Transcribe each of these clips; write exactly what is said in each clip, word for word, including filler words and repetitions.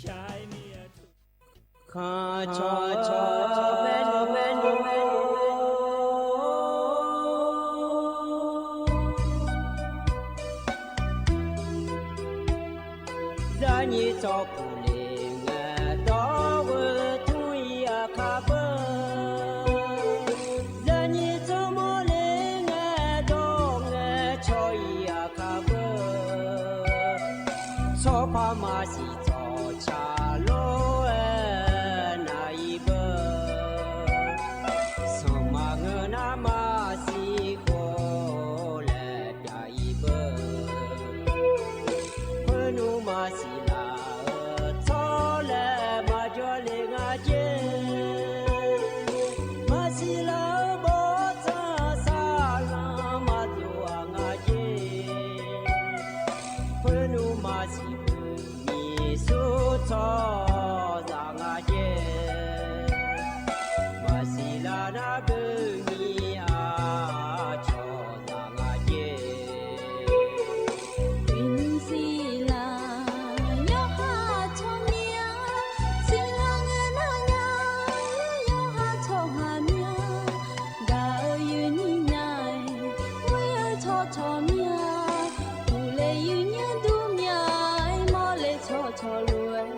shaq-aer mir-a. Khanqcawq cawq cawq maernmr maernmr maernmr. Zaqnyiq tsawrkuq le ngae dawr-eu tmr-ir aqkar beu. Zaqnyiq tsawrmawr le ngae dawr ngae caw-ir aqkar beu. Tsawrpaq maqsiq tsawrca lof-aer nav-ir beu. Sanqma ngeur nar maqsiq khof laer pyav-ir beu. Khoernmr maqsiq laf-eu tsawrlaeq maqjawr le nga jer. Maqsiq laf-eu bawrtsanq saqlanq maqdov-aq nga jer. Khoernmr maqsiq beu nyiqsur tsawrhaqzaq nga jer. Maqsiq laf nar beu nyiq aqcawq zaq nga jer. Uiqnymr siqlaq yawqha tsawrmyanr, siqlaq ngae nar nya, yawqha tsawrhaq myanr. Gaq-eu yuifnyir nya-aer, ghoer-eu tsawrcawq myanr, uqle yuifnyir dur myanr-aer, mawrle tsawrcawq lof-aer,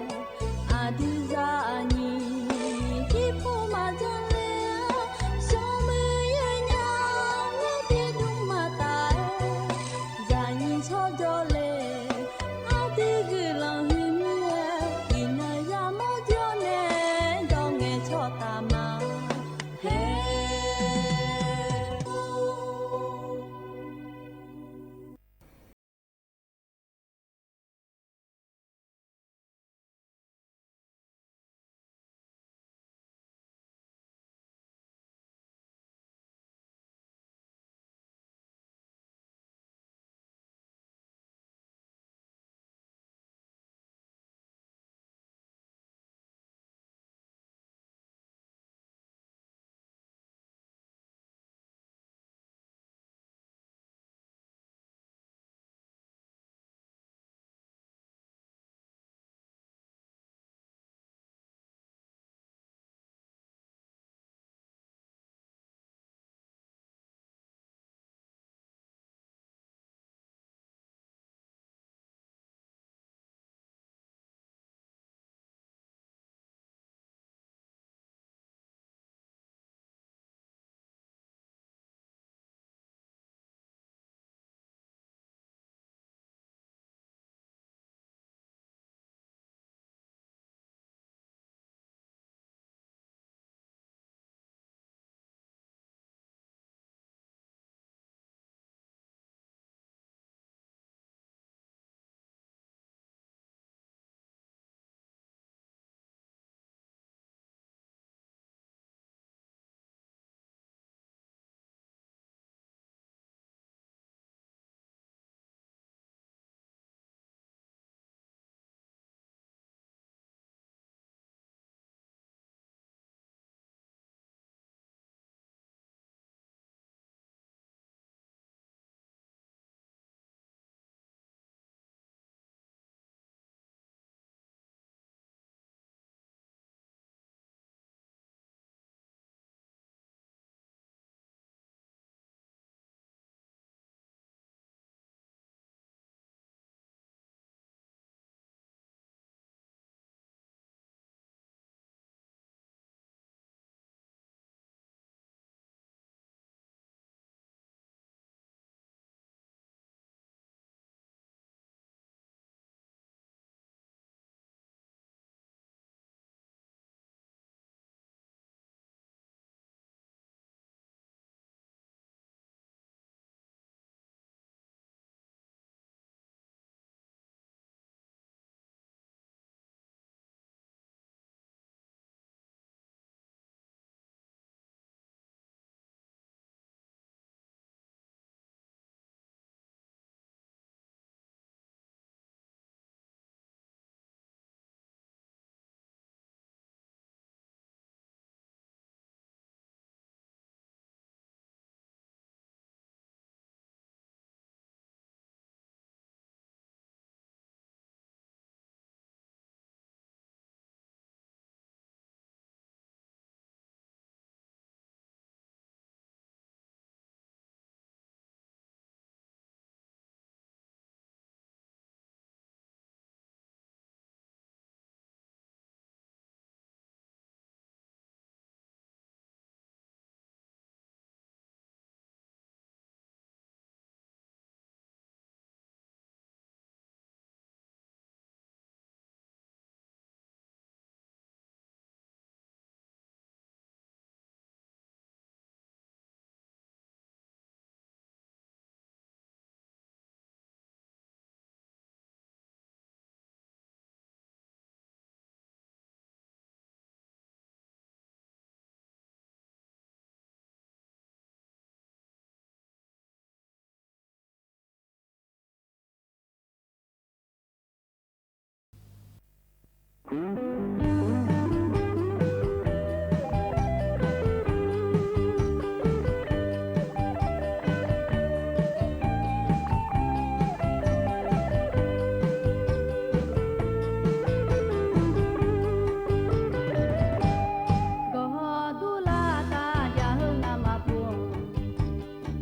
Gawqhaw durlar taf ya-eu ngamaf pov,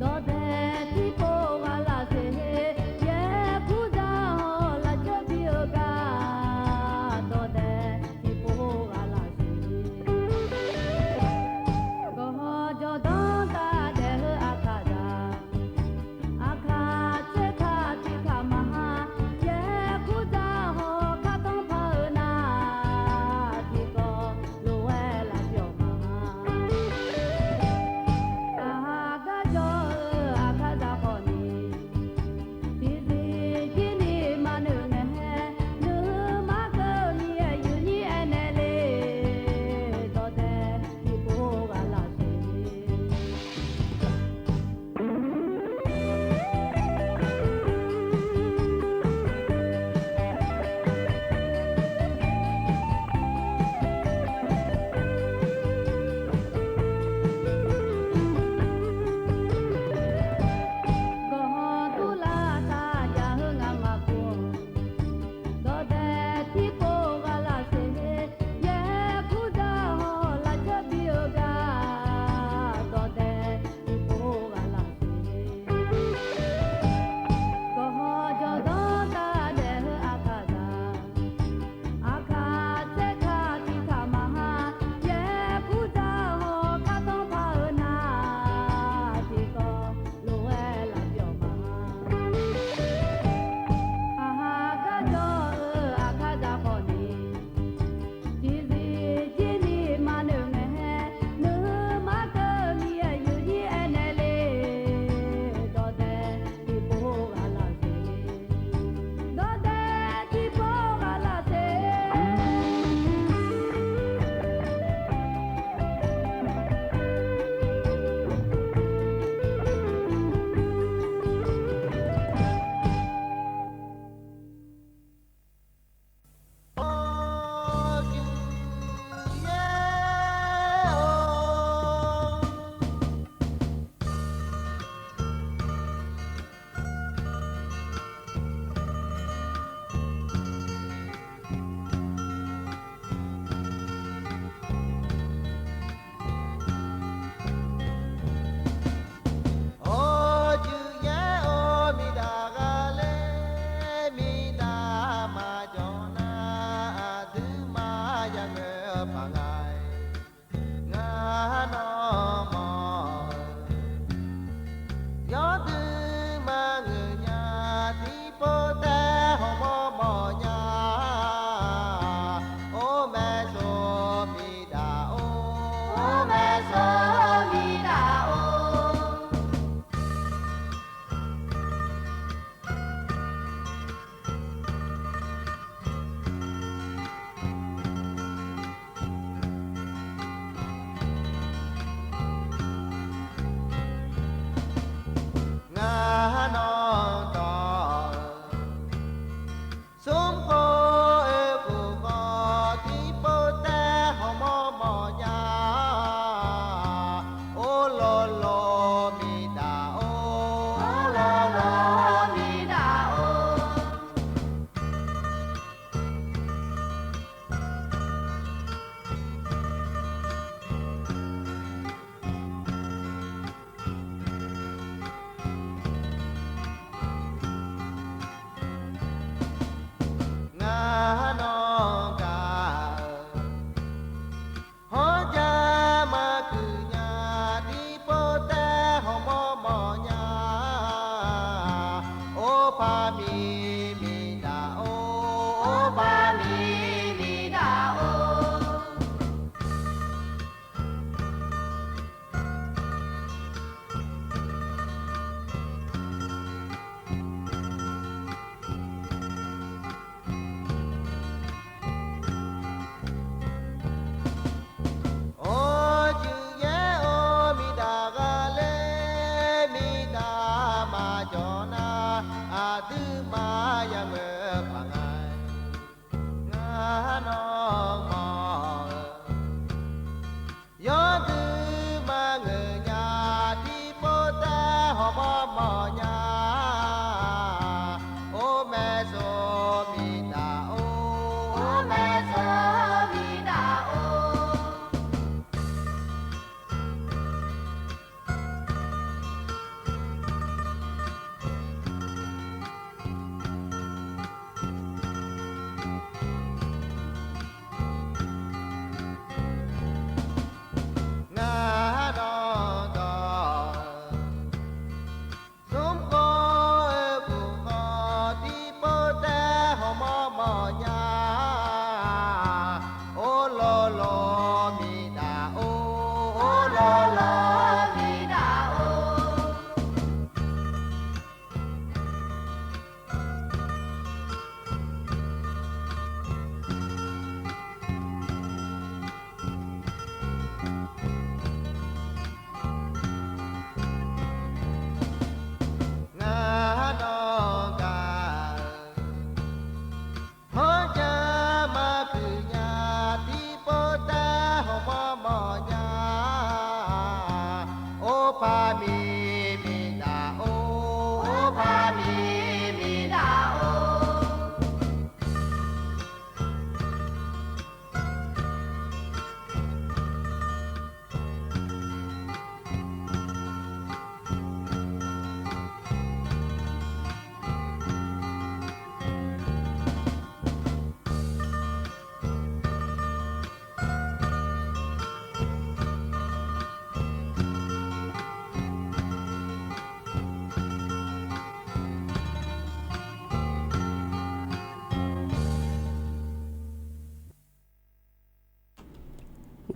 dawqdaeq tiqpov ghaq lafseq, yaerkurzaq-awr lafjawr bi-eu gar, dawqdaeq tiqpov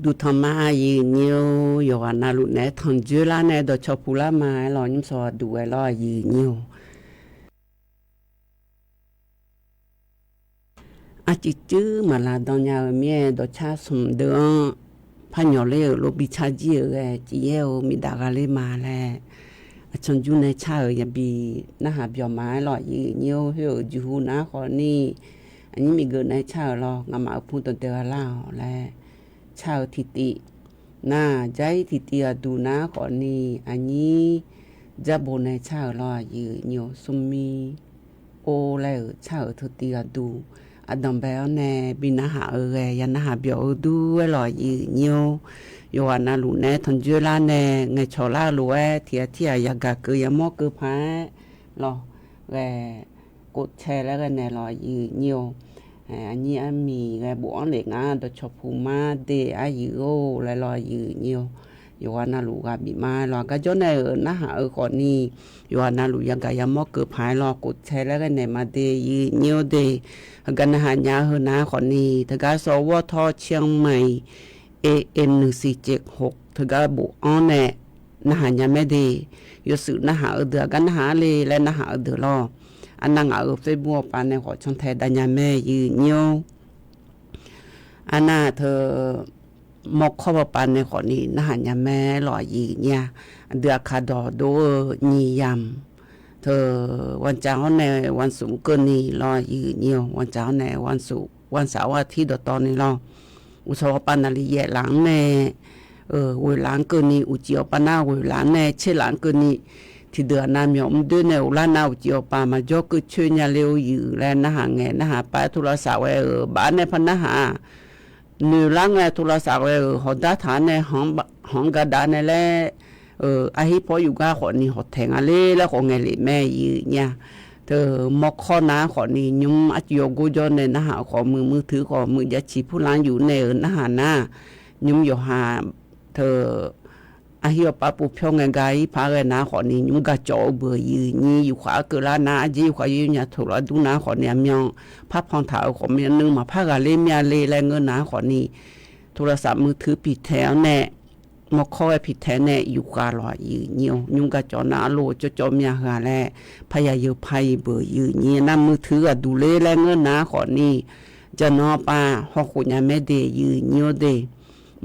Duqtanq ma, aqyuif nyir-or. Yawqghaq navluf naeq-aer tanqdzoerlar nae dawqcawq puq lar ma-aer lawq, nymrsaw aqduq ghae lawr, aqyuif nyir-or. Arcuiv cuir maqlav dan nya-eu mir-aer, dawqcar smq deuv-anr par nyawq ler-euq lof bi car jir-euq ghae, cif yaer-eu miqdaf gha ler ma laer, aqcanjur nae car-euq yabi narhaq byawq ma-aer lawq, aqyuif nyir-or. Khoer-euq jeqhu nar khawf ni, aqnyir miqgeuf nae car-euq lawr, ngamaf-euq pur dawqdae gha lar-awq laer car-eu tiqtiv nar, jair tiqtiv aqduq nar khawf ni, aqnyir jarbo nae car-euq lawr, aqyuif nyir-or. Smrmir or laer-euq car-euq teu tiv aqduq, aqdanq bae-awr nae bi narhaq-eu ghae, ya narhaq byawq-eu dur-aer lawq, aqyuif nyir-or. Yawqghaq navluf naeq-aer tanqdzoerlar nae ngaeqcawq lar-eu lof-aer, tiq ghaq tir ghaq yagaq keuv yamawr keuv paq-aer lawq, ghae, kofcae laer ghae naeq lawq, aqyuif nyir-or. Aqnyir armiq ghae bofanr lef ngar dawqcawq puq mar de, aqyuif-or laer lawq, aqyuif nyir-or. Yawqghaq navluf ghaq bif ma-aer lawq, aqgar jawr nae-euq narhaq-eu khawf ni, yawqghaq navluf yagaq yamawr keuv paq-aer lawr, kofcae laer ghae naeq ma de, aqyuif nyir-or de. Heugar narhaq nya-eu heu nar khawf ni, teugar sawr ghawr tawr cianr ma-iq, e, e, nuiq siq ceq khof teugar bofanr nae narhaq nya mae de. Yawshuif narhaq-eu deuq aqgar narhaq-ar le laer narhaq-eu deuq lawr. Arnav ngaq-euq Facebook-awr pav nae khawf cantae dav nya mae, aqyuif nyir-or. Arnav teu mawrkawr bawpav nae khawf ni narhaq nya mae lawq, aqyuif nyir-a. Aqdui aqkaq dawqdov-eu nyiq yamq teu, วันจันทร์-awr nae วันศุกร์ keuvni lawr, aqyuif nyir-or. วันจันทร์-awr nae วันศุกร์, วันเสาร์-awr aqtir dawqtawv ni lawr. Uqsawq bawpav naqli yaef laf-anr nae ghoeq laf-anr keuvni, uqcif bawpav nar ghoeq laf-anr nae tser laf-anr keuvni, tiqdeuq aqnav myawq mr doer nae ghoflar nar uqcif bawpav maqjawr keuv coer nya le-eu yuif laer narhaq ngae narhaq pav-aer โทรศัพท์ ghae-euq baf-aer nae par narhaq-aq, noeqlar ngae โทรศัพท์ ghae-euq hawqdar taq-ar nae hanq-anr gadav nae laer, aqhir paw yuf gar khawf ni hawq taeq nga ler laer khawf ngaeq lef mae, aqyuif nyir-a. Teu mawrkawr nar khawf ni nymr arcuiv yawgor jawr nae narhaq-eu khawf, muiq muiq teu khawf muiq jav ciq purlanr yuf nae-euq narhaq nar, nymr yawqha teu aqhir awqpar povpyawr ngae gar ir paq ghae nar khawf ni, nymr gacawv-eu beuq aqyuif nyir yufkhaq-aer keuvlar nar, arjer yufkhaq yaer nya toq lar dur nar khawf ni, aqmyan parpan taq-euq khawf myanr nuiv maqpar ghaqler myav le laer ngeur nar khawf ni, โทรศัพท์ มือถือ piqtaeq-awr nae, mawrkawr-aer piqtaeq nae yufkhaq lawq, aqyuif nyir-or. Nymr gacawv nar arlov cawvcawv myav heu-aq laer, parya yeu par-iq beuq aqyuif nyir nar มือถือ gaqduq ler laer ngeur nar khawf ni, jaqnan pav hawkhof nya mae de, aqyuif nyir-or de.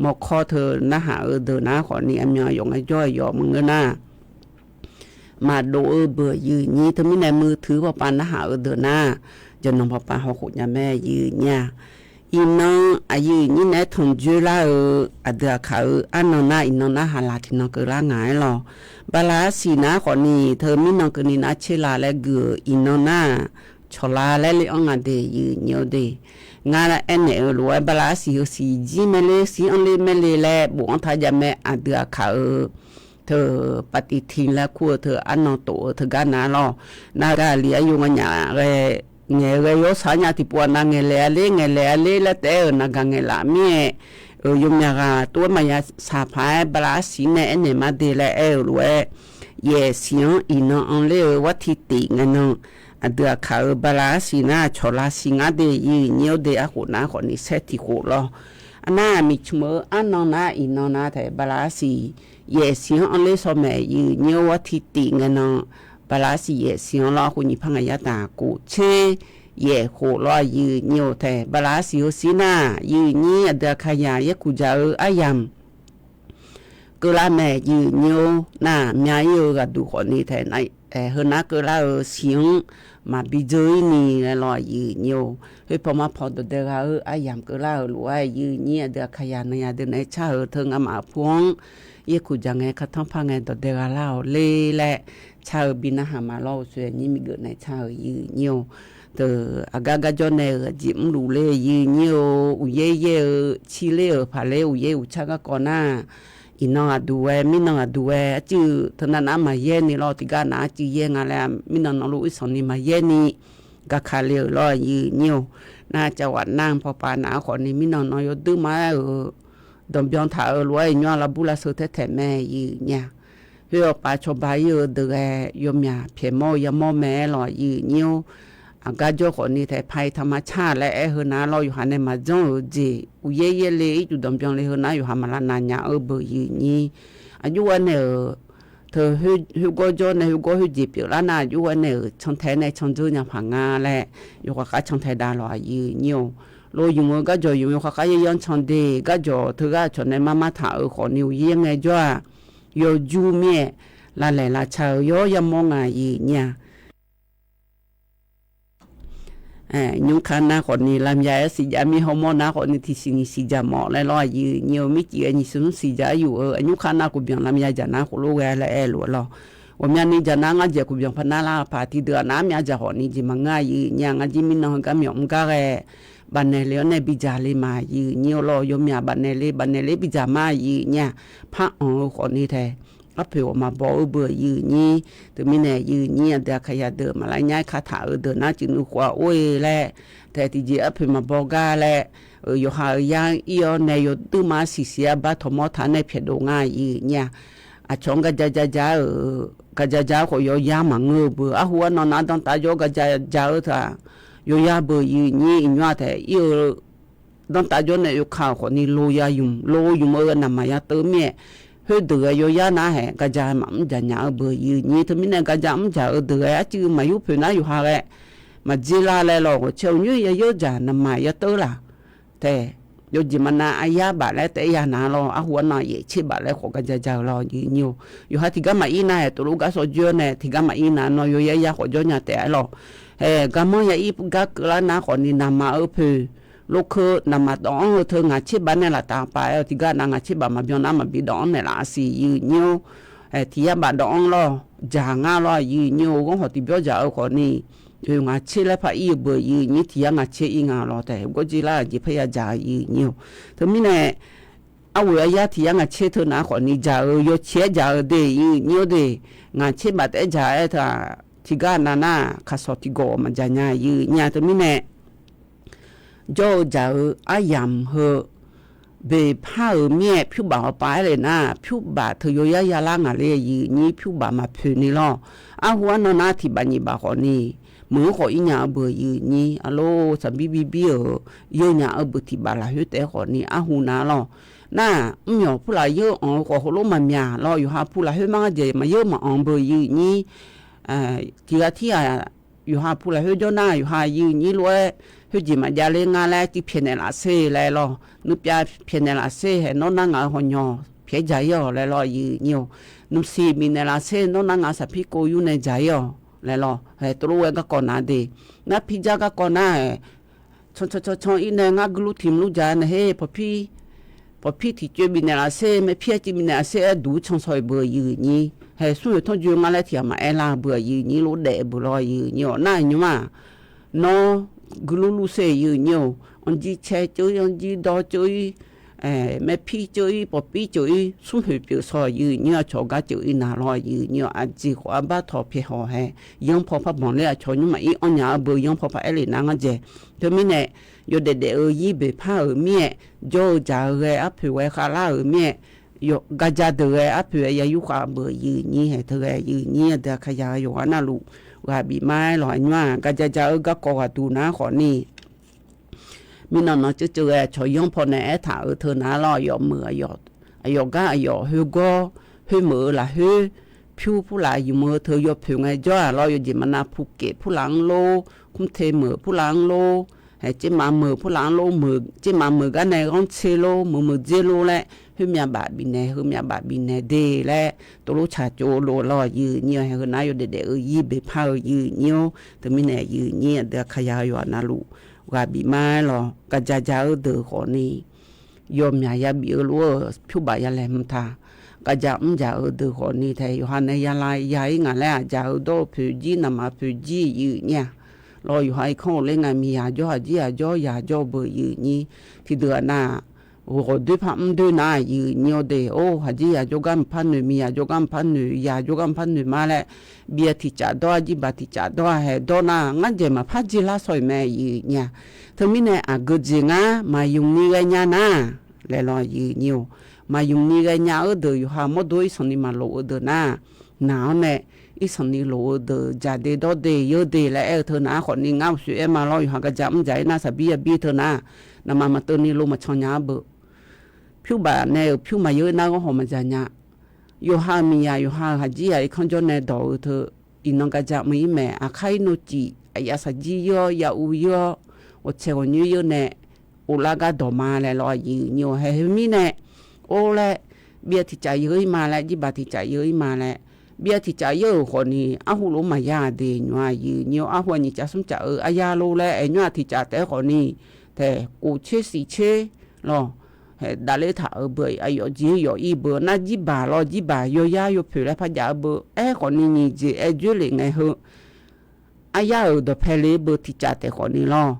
Mawrkawr teu narhaq-eu deuq nar khawf ni, aqmyan yawf ngae jawr-aer yawf maqngeur nar, maqdov-eu beuq aqyuif nyir. Teumirnae มือถือ bawpav narhaq-eu deuq nar, jaqnan bawpav hawkhof nya mae, aqyuif nyir-a. Iqnan aqyuif nyir naeq-aer tanqdzoer lar-eu, aqdui aqkaq-eu arnan nar, iqnan nar haqlaq tiqnan keuvlar ngaq-aer lawq. Bala arsiq nar khawf ni, teu mirnan keuvni nar tser la laer gui-euq iqnan nar, cawqla laer le-anr nga de, aqyuif nyir-or de. Ngar aernaeq-eu lof-aer bala arsiq heu siq jir mae ler, siq-anr ler mae le laer bofanr taq jav mae, aqdui aqkaq-eu teu ปฏิทิน laer kur-eu teu arnan tof-eu teugar nar lawr. Nar gaqli aryo nganyaf ghae ngaeq-eu ghae yawsaq nya tiqpov-aq nav ngaeqlaeq-a ler ngaeqlaeq-a ler laer taef-aer-euq naqgaq ngaeqlaf mir-aer, yawmyaq ghaq tov-aer maqya saq paq-aer bala arsiq nae aernaeq ma de laer aer-euq lof-aer, yaef siq-anr iqnan anr ler-eu war tiq tif ngae nan, aqdui aqkaq-eu bala arsiq nar cawqla siq ngar de, aqyuif nyir-or de. Arkhof nar khawf ni saer tiq khof lawr. Arnar miqcmq-eu arnan nar iqnan nar taef bala arsiq yaef siq-anr anr ler shaw maeq, aqyuif nyir-or, war tiq tif ngae nan, bala arsiq yaef siq-anr lawr. Arkhof nyiq par ngaq yar taq kof tser yaef khof lawr, aqyuif nyir-or taef bala arsiq heu siq nar, aqyuif nyir aqdui aqkaq yaq yaerkuq dzaq-eu aryamq keuvlar mae, aqyuif nyir-or. Nar myav ir-eu ghaqduq khawf ni taef, heu nar keuvlar-eu siq-anr maqbi dzeur ir ni laer lawr, aqyuif nyir-or. Khoer paw mar paw dawqdae gha-eu aryamq keuvlar-euq lof-aer, aqyuif nyir aqdui aqkaq yaq nan yaq deuq naeq-aer car-euq teu ngamaf pur-anr yaerkuq dzaq ngae, kartanr par ngae dawqdae gha lar-awq ler laer car-eu bi narhaq ma lawr. Uqshoe aqnyir miqgeuf naeq car-euq aqyuif nyir-or. Teu aqgar gar jawr nae-euq aqjeq mrluf ler, aqyuif nyir-or. Uqyaer yaer-eu cir ler-euq paq ler, uqyaer uqcar garkawv nar, iqnan ghaqduq ghae mirnan ghaqduq ghae arcuiv teu nav nav maqyaer ni lawr. Tiqgar nav arcuiv yaer nga laer mirnan nanluf irsanq ni maqyaer ni gaka le-euq lawr, aqyuif nyir-or. Nar cavghaq nar paw pav nav-anr khawf ni mirnan nan yawdui ma-aer-euq danqbyan taq-euq lof-aer iqnymr-a lavbur lavsheu taer taeq mae, aqyuif nyir-a. Khoer awqpav cawba ir-eu deuq ghae yawmyaq pyaeqmawr-eu yamawr mae-aer lawq, aqyuif nyir-or. aqgar jawr khawfni taef paq-iq taqma car laer aer heu nar lawr, yawqha nae maqjanr-euq jeq uqyaer yaerle ircuf danqbyan le heu nar, yawqha maqlav nav nya-eu beuq yif nyir. Aqjox ghae naeq-euq teu khoergawr jawr nae khoergawr khoerjeq pyeuflar nar, aqjox ghae naeq-euq cantae nae candzeur nya paq nga laer yawkhav khar cantae dav lawq, aqyuif nyir-or. Lov ymq-eu garjawq ymq-eu yawkhav khar yaryar can de, garjawq teughaq cawq nae marmar taq-euq khawfni uqyaer ngae jawr-aq, yawjur mir-aer lavlaeq lavca-eu yawr yamawr nga, aqyuif nyir-a. Nymr kar nar khawfni lavmya-aer siqjav mir hawmawr nar khawfni tiqsiq nyiq siqjaq mawf laer lawr, aqyuif nyir-or. Mircif ghae nyiq smr siqjaq-aer yuf-eu aqnymr kar nar khofbyanq lavmya jaq nar khoflof ghae laer aerluf-eu lawr. Ghawqmyani jaq nar ngar dzaeq khofbyanq par nar lar paq tiqdeuq-aq nar myav jaq khawfni jeq maqngeur, aqyuif nyir-a. Ngar jir mirnan heugar myawf mr gar ghae bafnaeq le-awr nae bidzaq le ma, aqyuif nyir-or lawr. Yawmyaq bafnaeq le bafnaeq le bidzaq ma, aqyuif nyir-a. Par anq-eu khawfni taef arpoeq ghawq maqbaw-eu beuq, aqyuif nyir. Teumirnae aqyuif nyir aqdui aqkaqyaq deuq maqlar nyar-aer kataq-eu deuq nar cuif nuikhof-aq or-e laer taef tiqjeq arpoeq maqbaw gar laer, yawqha-euq yar-anr ir-awr nae yawduirma siqsiq arbar tawqmawr taq nae pyaeqdov nga, aqyuif nyir-a. Aqcawq-anr garja ja ja-euq garja ja-eu khawf yawyar maqngeur-eu beuq, arhu arnan nar danrtav jawr-awr garja ja-eu teu-aq, yawyar beuq, aqyuif nyir. Iqnymr-aq taef ir-eu danrtav jawr nae yawkaq-euq khawfni lo ya ymq lo ymq-eu naqmaq ya teuv mir-aer, khoerdeuq ghae yawyar nar haeq garja maqmr jaq nya-eu beuq, aqyuif nyir. Teumirnae garja mr jaq-eu deuq ghae arcuiv maqyur poeq nar yawqha ghae maqdzer lar laer lawr, ghawqcae uqnymr ya yeur jaq naqmaq ya teuv laq taef. Yawjeq maqnav aryar baf laer taef-aer ya nar lawr, arhu arnan yaef tser baf laer khawf garja ja-eu lawr, aqyuif nyir-or. Yawqha tiqgar maqir nar haeq tov lof gar sawv joer-awr nae tiqgar maqir nar nawr yawyar ya khawf jawr nya taef-aer lawr. Haeq garmanr ya ir gar keuvlar nar khawfni naqmaq-eu poeq lokeu naqmaq dawv-anr-eu teu ngaq tser baf nae laftaf paf-aer-awr tiqgar nav ngaq tser baf maqbyan nar maqbi dawv-anr naeqlaf-a siq, aqyuif nyir-or. Tiq yar baf dawv-anr lawr, jaq ngar lawr, aqyuif nyir-or. Ghanr hawq tiqbyawr jaq-eu khawfni ngaq tser laer par ir-eu beuq, aqyuif nyir. Tiq yar ngaq tser ir nga lawr taef gawr jir lar-aq jeq parya jaq, aqyuif nyir-or. Teumirnae arghoeq aryar tiq yar ngaq tser teu nav khawfni jaq-eu yawcaer jaq-eu de, aqyuif nyir-or de. Ngaq tser baf taef-aer jaq-aer teu-aq tiqgar nav nar kaqsawq tiqgawq maqjaq nya, aqyuif nyir-a. Teumirnae jawr-eu jaq-eu aryamq heu beqpar-euq mir-aer pyurbaf hawpav-aer le nar, pyurbaf teu yawyar yalar ngaq le, aqyuif nyir. Pyurbaf maqpoeq ni lawr. Arhu arnan nar tiq baf nyiq baf khawfni meuq-anr khawf ir nya-eu beuq, aqyuif nyir. Arlor saqbir bibir-euq yeunya-eu beuq tiq baf lafkhoer taef-aer khawfni arhu nar lawr. Nar mrmyawq purlaf yeur anq-eu khawf heulof maqmyaq lawr. Yawqha pu lafkhoer mar ngar dzaeq maqyeur maqanq beuq, aqyuif nyir. Tiq ghaq tirghaq yawqha pu lafkhoer jawr nar yawqha, aqyuif nyir, lof-aer khoerjeq maqjav ler ngar laer tiq pyaeqnaeq laf ser laer lawr. Nuipyav pyaeqnaeq laf ser haeq nawr nar ngaq-euq hawqnymq pyaeq-aer jaq ir-awq laer lawr, aqyuif nyir-or. Nuisiq bifnaeq laf ser nawr nar ngaq-euq saqpir kov yur nae jaq ir-awq laer lawr. Haeq tov lof-aer garkawv nav de. Nar pirjar garkawv nar-aeq can can can can ir nae ngar guiqlur tiq mrlur jaq nae her pawqpir tiqcoev bifnaeq laf ser, maerpir arcuiv bifnaeq laf ser-aer duq can shaw-iq beuq, aqyuif nyir. Haeq smr khoeq tanrjoe ngar laer tiq ghaq maqaer lar-eu beuq, aqyuif nyir. Lof daef-eu beuq lawr, aqyuif nyir-or. Nar aqnymr-aq nawr guiqlur lur ser, aqyuif nyir-or. Anrjir cae ceuv-ir, anrjir dawr ceuv-ir, maerpir ceuv-ir, pawqpir ceuv-ir, smr khoeq pyeuf shaw, aqyuif nyir. Aqcawq gar ceuv-ir na lawr, aqyuif nyir-or. Aqjeq khawf arbar tawq pyaeq hawq haeq yanr paw par banq ler, aqcawq nymr maqir anr nya-eu beuq yanr paw paq-aer le nar ngar dzaeq. Teumirnae yawdaef daef-eu yir beqpar-euq mir-aer, jawr-eu jaq-eu ghae arpoeq ghae khavlar-euq mir-aer, garja deuq ghae arpoeq ghae ya yurkhav beuq, aqyuif nyir. Haeq teu ghae, aqyuif nyir, aqdui aqkaqyaq-eu yawqghaq navluf ghaq bif mar-aer lawq, aqnymr-aq garja ja-eu garkawv ghaq duq nar khawfni mirnan nan ceuv ceuv ghae cawq yanr paw nae aertaq-euq teu nar lawr, aqyawf meuq aqyawf, aqyawf gar aqyawf khoergawr khoermeuq-eu lafkhoer pyur purlaf ymq-eu teu yawpoeq ngaejawr-aq lawr, yawjeq maqnav pukef purlaf-anr lor, kmrte meuq purlaf-anr lor, haeq tsermav meuq purlaf-anr lor, meuq tsermav meuq gar nae ghanrtser lor, meuq meuq dzer lor laer, khoermyav baf bifnaeq, heumyav baf bifnaeq de laer, tov lof tsaq tsov lof lawr, aqyuif nyir-or. Haeq heu nar yawdaef daef-eu yir beqpar-eu, aqyuif nyir-or. Teumirnae aqyuif nyir, aqdui aqkaqyaq-eu yawqghaq navluf ghaq bif mar-aer lawq, garja ja-eu deuq khawfni yawmyaq yabif-eu lof-eu pyurbaf ya laeqhmq taq, garja mr jaq-eu deuq khawfni taef yawqha nae ya lav ya-ir ngaq laer-aq, jaq-eu dawr-eu poeq jir, naqmaq poeq jir, aqyuif nyir-aq lawr. Yawqha irkanr ghofler nga, miqyaq jawr, haqjir yaq jawr, yaq jawr-eu beuq, aqyuif nyir. Tiqdeuq-aq nav ghawqdoer par mr doer nar, aqyuif nyir-or de. Or, haqjir yaq jawrgar maqpar noeq, miqyaq jawrgar maqpar noeq, yaq jawrgar maqpar noeq ma laer, byav tiqcaf dawr-a, jirbaq tiqcaf dawr-a, haeq dawr nar ngar dzaeq maqpar dzer lar shaw-iq mae, aqyuif nyir-aq. Teumirnae aqgeu jeq ngar maqymq ni ghaenya nar laer lawr, aqyuif nyir-or. Maqymq ni ghaenya-eu deuq yawqha mawrdo-ir sanq ni maqlof-eu deuq nar, naq-awr nae irsanq ni loq-eu deuq dzaqde dawrde yeur de laer aer-eu teu nar khawfni ngar uqshoe aer ma lawr. Yawqha gaqja mr dzaq-ir nar saqbir yabir teu nar, naqma maqteuv ni lo maqcan nya-ar beu. Pyurbaf nae-euq pyur maqyeur nar ghanr haw maqdzaq nya. Yawqha-euq miqyaq yawqha-euq haqjir yaq irkanr jawr nae dawq-eu teu, iqnan gaqja mr-ir mae. Aqkar ir nor cif aqyaf saqjir yeur-awr, ya uv yeur-awr, ghawqtsaeq ghawqnyoer yeur nae, ovlar gar dawq ma laer lawr aqyuif nyi-awr hae. Khoermirnae, or laer, byav tiqcaf yeur-ir ma laer, jirbaq tiqcaf yeur-ir ma laer, byav tiqcaf yeur-euq khawfni arhu lof maqya de nymr aqyuif nyi-awr, arhu-aq nyiq caf smr caf-eu arya lor laer aer nymr-aq tiqcaf taef-aer khawfni, taeq kof tser siq tser lawr, dav ler taq-eu beu, aqyawf jeq yawf ir beu nar jirbaq lawr, jirbaq yawyar yawpoeq laer par jav-eu beu, aerkhawfni nyiq jeq aer dzoerlef ngae heu, aryar-euq dawqpae le beu tiqcaf taef khawfni lawr.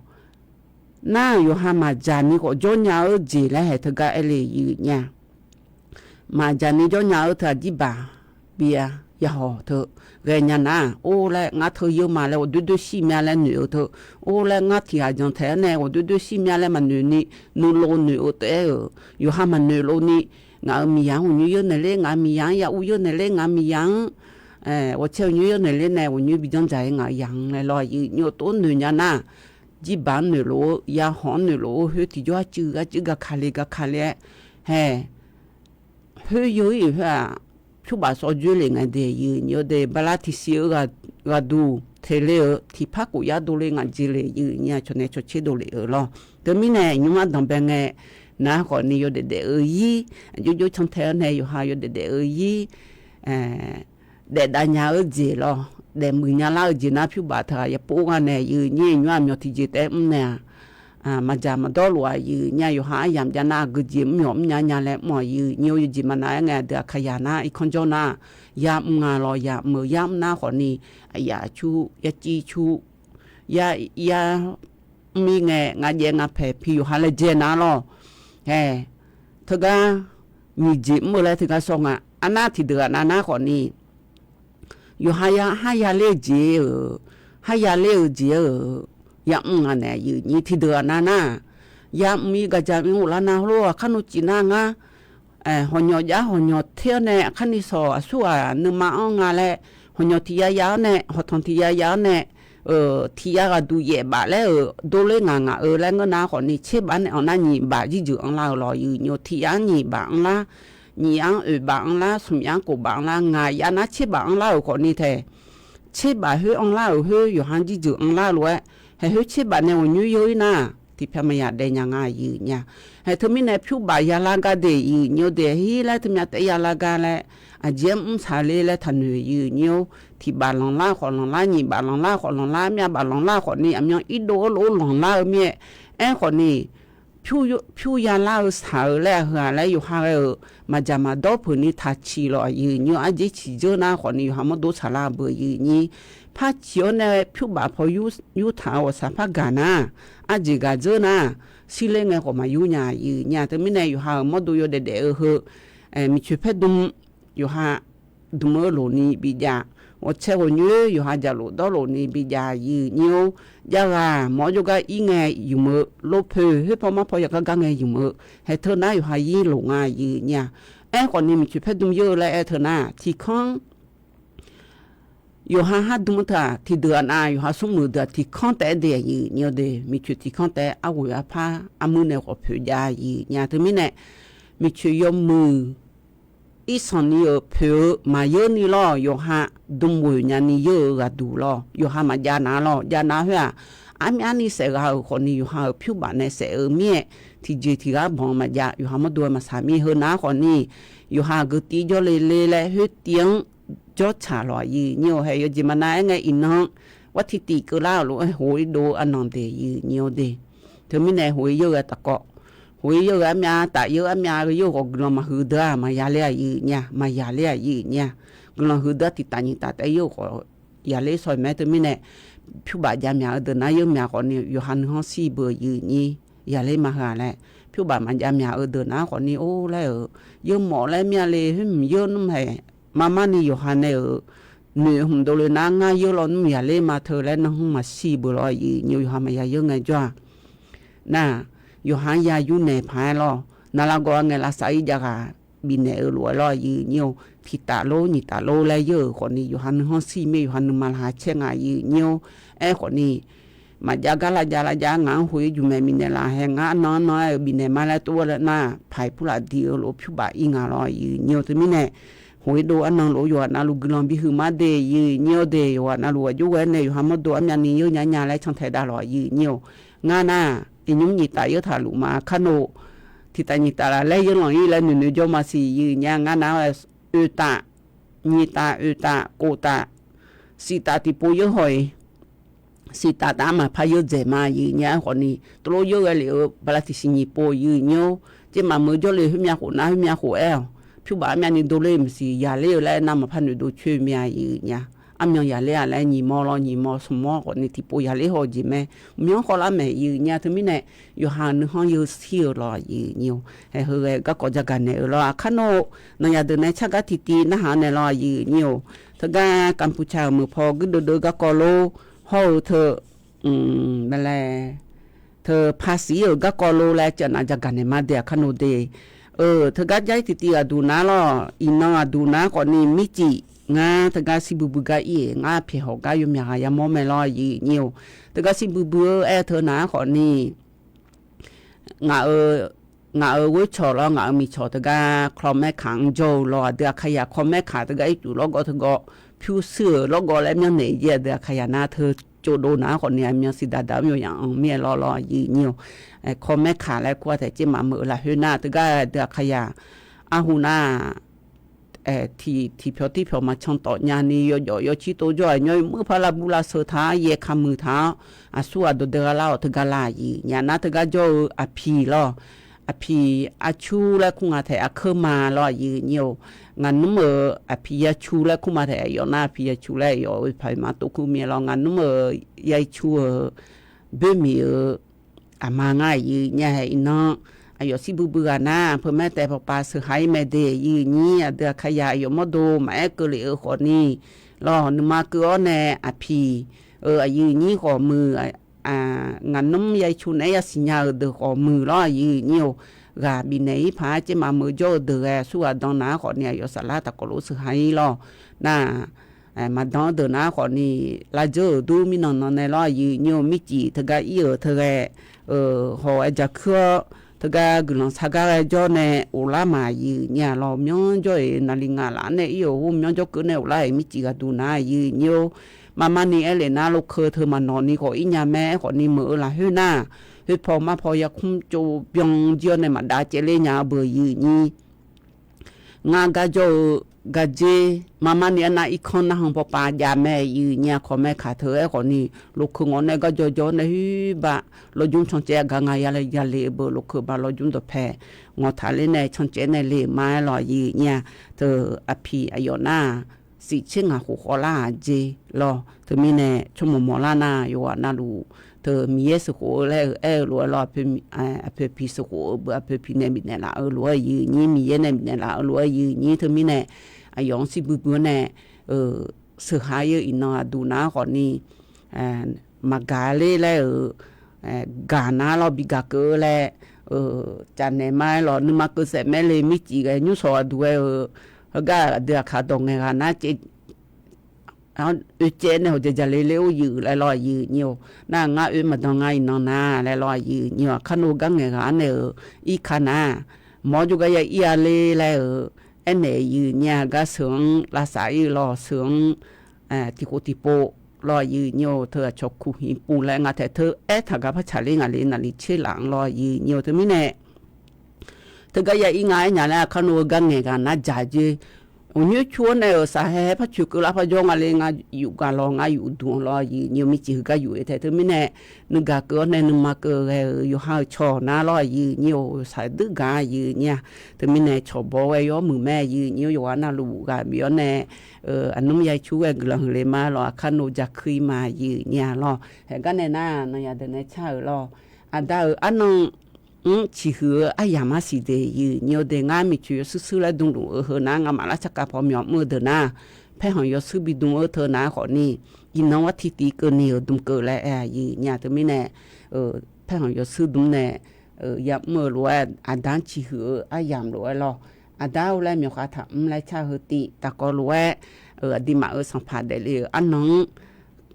Nar-aq yawqha maqdzaq ni khawf jawrnya-eu jeq laer hae teugar aer le yuf nya. Maqdzaq ni jawrnya-eu teu-aq jirbaq byav yahawq teu ghaenya nar, or laer ngar teu yeur ma laer ghawqdoer doer shir mya laer noeq-eu teu, or laer ngar tiq ghaq janq taeq-aer nae ghawqdoer doer shir mya laer maqnoeq ni, nuilov noeq-eu taef-aer-euq yawqha maqnoeq lov ni, ngaq-euq miqyaq-anr ghawqnyoer yeur naeq ler, ngaq-euq miqyaq-anr ya uv yeur naeq ler, ngaq-euq miqyaq-anr ghawqtsaeq ghawqnyoer yeur naeq ler nae ghawqnyoer bi janr dzaq-ir ngaq-euq yaq-anr laer lawr aqyuif nyi-awr tov noeq nya nar, jirbaq-anr noeq lof-eu, yahawq-anr noeq lof-eu, khoer tiqjawr arcuiv arcuiv gaka le gaka le-aer hae. Khoer yeur-ir khoer-aq, pyurbaf sawv dzoerlef ngae de yuf nyi-awr de, bala tiqsiq-eu ghaqduq teq le-euq tiqpar khof yar dovle ngaq jeq le yuf nyi-aq cawq nae cawq tser dovle-euq lawr. Teumirnae nymr-mr ardanq bae ngae, nar khawfni yawdaef daef-eu ir, aqjox jox cantae-awr nae yawqha yawdaef daef-eu ir, daef dav nya-eu jeq lawr, daef muiq nya lar-eu jeq nar pyurbaf teughaq yapov nga nae yuf nyi nymr-aq myawq tiqjeq taef-aer mr nae-aq, maqdzaq maqdawr lof-aq yuf nya yawqha aryamq jav nar aqgeujeq mr myawq mr nya nya laer mr-aq yuf nyi-awr yawjeq maqnav-aer ngae aqdui aqkaqyaq nar irkanr jawr nar, yar mr nga lawr, yar mr-eu yar mr nar khawfni, aqyaf cur yar cir cur, yar yar mr-ir ngae nga jaev nga paeq pi yawqha laejae nar lawr. Hae, teugar nyiq jeq mr-eu laer teugar sawr nga. Arnar tiqdeuq ghaq nav nar khawfni, yawqha ya har ya ler-eu jeq-euq, har ya ler-eu jeq-euq, yar mr nga nae yuf nyi tiqdeuq ghaq nav nar, yar mr-ir gaqja mr ghoflar nar hawr lor aqkar nmr cif nar ngar, hawqnymq jar hawqnymq ter-awr nae aqkar ni sawq aqsurghaq nuima-anr nga laer, hawqnymq tiq ya ya-awr nae hawqtanq tiq ya ya-awr nae, tiq ya ghaqduq yaef baf laer-euq dovler ngaq ngaq-eu laer ngeur nar khawfni tser baf-anr nae anr nar nyiq baf jirjeuq anrlar-eu lawr yuf nyi-awr tiq ya-anr nyiq baf anrlar, nyiq ya-anr oeq baf anrlar, smq ya-anr kof baf anrlar, ngaq ya nar tser baf anrlar-euq khawfni tae, tser baf khoer anrlar-euq khoer yawqha jirjeuq anrlar lof-aer, hae khoer tser baf nae ghawqnyoer yeur-ir nar, tiqpyaeq maqya daef nya nga yuf nya. Hae teumirnae pyurbaf yalar gar de yuf nyi-awr de hir laer teumyav taef yalar gar laer, aqjeq-aer mr saqler laer taqnoeq yuf nyi-awr, tiq baf lanqlar khawf lanqlar, nyiq baf lanqlar khawf lanqlar, myav baf lanqlar khawfni aqmyan irdov-awr lof-aer lanqlar-eu mir-aer, aerkhawfni pyur yalar-eu saq-eu laer aqheu-aq laer yawqha ghae-euq maqdzaq maqdawr peuq ni taqciq lawq yuf nyi-awr, arjeq ciqdzeur nar khawfni yawqha mawrdo saqlar-eu beu yuf nyi. Par ciq-awr nae pyurbaf paw yurtaq-eu ghawqshaq par gaq nar, arjeq gaq dzeur nar, shirler ngae khawf maqyur nya yuf nya. Teumirnae yawqha-euq mawrdo yawdaef daef-eu heu, miqcoeq paer dm, yawqha dm-eu loq ni bijav, ghawqtsaeq ghawqnyoer yawqha jaqlof dawrlof ni bijav yuf nyi-awr, jav ghaq mawr-awr jawrgar ir ngae yumq-eu, lorpoeq khoerpaw marpaw yaqgar gar ngae yumq-eu, hae teu nar yawqha ir loq nga yuf nya. Aerkhawfni miqcoeq paer dm yeur-eu laer aer teu nar tiqkanr yawqha har dm-eu teu-aq tiqdeuq ghaq nav yawqha smrmuiq deuq-aq tiqkanr taef-aer de yuf nyi-awr de, miqcoeq tiqkanr taef-aer arghoeq arpar armuir nae khawf poeq jav yuf nya. Teumirnae miqcoeq yawmuiq irsanq ni-euq poeq-eu maqyeur ni lawr, yawqha dm ghoeq nya ni yeur-eu ghaqduq lawr, yawqha maqjav nav lawr. Jav nav khoer-aq, armyavni saef ghaq-euq khawfni yawqha-euq pyurbaf nae saef-eu mir-aer, tiqjeq tiq ghaq banq-eu maqjav, yawqha mawrdo-aer maqsaq mir. Heu nav khawfni yawqha geutiv jawrle le laer khoertiv-anr jawrtsaq lawq yuf nyi-awr, hae yawjeq maqnav-aer ngae iqnan-anr war tiqtiv keuvlar-euq lof-aer hoq-ir dov-eu arnan de yuf nyi-awr de. Teumirnae hoq-ir yeur-eu tafkawv, hoq-ir yeur-eu armyav taf yeur armyav ghae yeur-eu khawf guiqlanq maqhuiq deuq-aq maqya ler-aq yuf nya, maqya ler-aq yuf nya. Guiqlanq huiq deuq-aq tiqtaf nyiq taf taef yeur-eu khawf yaler shaw-iq mae. Teumirnae pyurbaf jav myaq-eu deuq nar yeur myaq khawfni yawqha nuikhanr shir beu yuf nyi, yaler ma heu-aq laer. Pyurbaf maqjav myaq-eu deuq nar khawfni or laer-euq, yeur mawf laer myav le khoer mq yeur nmr hae, marmar ni yawqha nae-euq noeq hmq dovle nar ngar yeur lawnmr yaler ma teu laer nanrhmr maqshir beu lawr yuf nyi-awr yawqha maqya yeur ngae jawr-aq. Nar, yawqha-anr ya yur naeq paq-aer lawr, navlav gawv-a ngae lavsav-ir jav ghaq bifnaeq-eu lof-aer lawr aqyuif nyir-or. Tiqtaf lor nyiqtaf lor laer yeur-euq khawfni yawqha nuikhanr shir mir-aer yawqha nuima laqkhaq caer nga aqyuif nyir-or. Aerkhawfni maqjav gar lavjav lavjav-aer ngaq-anr hoq-ir juq maeq bifnaeq laf hae ngar arnan arnan-aer-euq bifnaeq ma laer tov-aer nar paq-iq purlaf diq-eu lof-aer pyur baf-ir nga lawr aqyuif nyir-or. Teumirnae hoq-ir dov arnan lof-aer yawqghaq navluf guiqlanq bi huiqma de aqyuif nyir-or de. Yawqghaq navluf aqjox ghae nae yawqha mawrdo armyavni yeur nya nya laer cantae davlawq aqyuif nyir-or. Ngar nar iqnymr nyiqtaf yeur taq luf ma kar nawr tiqtaf nyiqtaf laf laer yeur lanq-ir laer noeqnoeq jawr ma siq aqyuif nyir-a. Ngar nar-aer oeqtaf, nyiqtaf, oeqtaf, koftaf, siftaf tiqpov yeur haw-iq, siftaf taf-anr maqpar yeur dzaeq ma aqyuif nyir-a. Aerkhawfni tov lof yeur ghae lef-eu bala tiqsiq nyiq pov aqyuif nyir-or. Tser maqmeuq jawrle khoermyav khof nar khoermyav khof aer-awq. Pyur baf armyavni dovler-eu maqsiq yaqler-eu laer nar maqpar noeqdov coer-eu mir-a aqyuif nyir-a. Armyan yaqler-a laer nyiq mawr lawr nyiq mawr smq mawr khawfni tiqpov yaqler haw-eu jeq mae. Myanr khawvlar maeq aqyuif nyir-a. Teumirnae yawqha nuikhanr yeu shir-eu lawr aqyuif nyir-or. Hae heu ghae garkawv jagaq naeq-eu lawr aqkar nawr-or. Nanqyaq deuq nae tsargar tiqtiv narhaq naeq lawr aqyuif nyir-or. Teugar Kanpuca-euq meuq paw guirdeuv deuv garkawv lor hawr-eu teu, maqlae teu paqsiq-euq garkawv lor laer cavnav jagaq naeq ma de aqkar nawr de. Teugar jar-ir tiqtiv aqduq nar lawr iqnan aqduq nar khawfni mircif ngar teugar shir buibui gar ir-eq ngar pyaeq hawq gar yawmyaq ghaq yamawr mae lawr aqyuif nyir-or. Teugar shir buibui-eu aer-eu teu nar khawfni ngaq-euq, ngaq-euq ghoer cawq lawr ngaq-euq miqcawq teugar kawmaer kaq-anr jawr-eu lawr aqdui aqkaqyaq kawmaer kaq teugar ircuf lawrgawv teugawv pyurshuir-euq lawrgawv laer myanrnaeq-ir jeq aqdui aqkaqyaq nar teu cawvdov nar khawfni aqmyan siqdaq daq-anr yawqyaq-anr mir-aer lawr lawr aqyuif nyir-or. Kawmaer kaq laer kur-a taef tser maqmeuq-eu lafkhoer nar teugar aqdui aqkaqyaq arhu nar tiqpyawq tirpyawq maqcan tawf nyani yawjawf yawcir tov jawr-aq nymr par lavbur lavsheu taq-anr yaer kamuiq taq-anr aqsur ghaq dawqdae gha lar-awq teugar lar aqyuif nyir-a. Nar teugar jawr-eu aqpiq lawr aqpiq arcur laer kur nga taef aqkeur ma lawr aqyuif nyir-or. Ngaq nmr-euq aqpiq yacu laer kur ma taef aqyawf nar aqpiq yacu laer aqyawf oe paq-iq ma tov kur mir-aer lawr ngaq nmr-euq yacu-euq boermiq-euq aqma ngar aqyuif nyir-a. Hae iqnan aqyawf shir buibui ghaq nar peumaer taef pawqpav sheuqha-ir mae de aqyuif nyir aqdui aqkaqyaq aqyawf mawrdo maqaer keuvlef-eu khawfni lawr nuima keuv-awr nae aqpiq-euq aqyuif nyir khawf muiq ngaq nmr yacu naeq-aer yasiq nya-euq deuq khawf muiq lawr aqyuif nyir-or. Ghaq bifnaeq-ir paq-aer tser maqmeuq jawr-eu deuq ghae aqsur ghaq dan nar khawfni aqyawf saflar taqkawv lof sheuqha-ir lawr nar maqdan-eu deuq nar khawfni lavdzeur-euq dur mirnan nan nae lawr aqyuif nyir-or. Mircif teugar ir-euq teughae haw-aer jaqkuir-awr teugar guiqlanq sar gar ghae jawr nae ghoflar ma aqyuif nyir-a lawr myanr jawr-iq naqli ngaq laf-anr nae ir-euq ghawrmyanr jawrkeuv nae ghoflar-iq mircif ghaqduq nar aqyuif nyir-or. Marmarni aer lef nar lokeu teu maqnawq ni khawf ir nya mae. Aerkhawfni meuq-eu lafkhoer nar khoerpaw marpaw yarkmr tsov byan jir-awr nae maqdav caevler nya-eu beu aqyuif nyir ngar gar jawr-eu gardzer marmarni aernar irkanr narhan pawpav jav mae aqyuif nyir-a. Kawmaer kaq teu aerkhawfni lokeu ngawq nae gar jawr jawr-awr nae hoer ba lawrjmr cancaev-aer gar nga yale yale-eu beu lokeu ba lawrjmr dawqpae ngawq taqler nae cancaev nae le ma-aer lawr aqyuif nyir-a. Teu aqpiq aqyawf nar siqtser ngaq khof khawvlar-aq jeq lawr. Teumirnae tsawrmawq mawqlar nar yawqghaq navluf teu Miqyaer sheuqkhof-eu laer-eu aer-eu lof-aer lawr aqpoeq aqpiq sheuqkhof-eu beu aqpoeq aqpiq nae bifnaeq laf-eu lof-aer aqyuif nyir Miqyaer nae bifnaeq laf-eu lof-aer aqyuif nyir teumirnae aqyawf-anr shir buibui-awr nae sheuqha-ir-eu iqnan aqduq nar khawfni maqgaq ler laer-euq gaq nar lawr bi gaq keuv-eu laer cavnaeq ma-aer lawr nuima keuv saef maer le mircif ghae nymrshawq aqduq ghae-eu heugar aqdui aqkaq dawq ngaeq ghaq nar caev oe caev nae hawq jaqjaq le ler or yuif laer lawr aqyuif nyir-or. Nar ngar oe maqdan nga iqnan nar laer lawr aqyuif nyir-or. Aqkar nawr gar ngaeq ghaq-anr nae-euq irka nar mawr jawrgar ya ir-a ler laer-euq aernaeq yuif nyir-a. Gar sheuq-anr lavsav ir-eu lawr sheuq-anr tiqkhof tiqpov lawr aqyuif nyir-or. Teu aqcawq kuq hiq puv laer nga taef teu aertaq gar par tsaqler ngaq le naqli tser laf-anr lawr aqyuif nyir-or. Teumirnae teugar ya ir nga aer nya laer aqkar nawr-eu gar ngaeq ghaq nar dzaq jer. Uqnyoer cu-awr nae-euq saqhae hae par coeq keuv lar par jawr nga le ngar yuf gaq lawr ngar yuf duq-anr lawr aqyuif nyir-or. Mircif heugar yuf-eu taef teumirnae nuigaq keuv-awr nae nuima keuv ghae-euq yawqha-euq cawq nar lawr aqyuif nyir-or. Saqdui gaq aqyuif nyir-a. Teumirnae cawq baw ghae yawr muiq mae aqyuif nyir-or. Yawqghaq navluf ghaq bif-awr nae aqnmr ya ir cur ghae guiqlanq huiqle ma lawr aqkar nawr jaqkuir ma aqyuif nyir-a lawr. Haeq gar nae nar nanqyaq deuq nae car-euq lawr aqda-euq arnan mr ciqhuiq-eu aryamq arsiq de yuif nyir-or. De ngar miqcoeq yawshuir shuir laer dmluf-eu heu nar ngamaf lar sarkav paw myawq mr-eu deuq nar paerkhanq yawshuir bidm-eu teu nar khawfni iqnan war tiqtiv keuvni-euq dm keuv laer aer-a yuif nyir-a. Teumirnae paerkhanq yawshuir dm nae yamr-eu lof-aer aqda-anr ciqhuiq-eu aryamq lof-aer lawr Aqda-or laer myawqkhav taqmr laer car heu tiv. Taqkawv lof-aer, aqduimaf-euq sanqpaq daefle-euq arnan-anr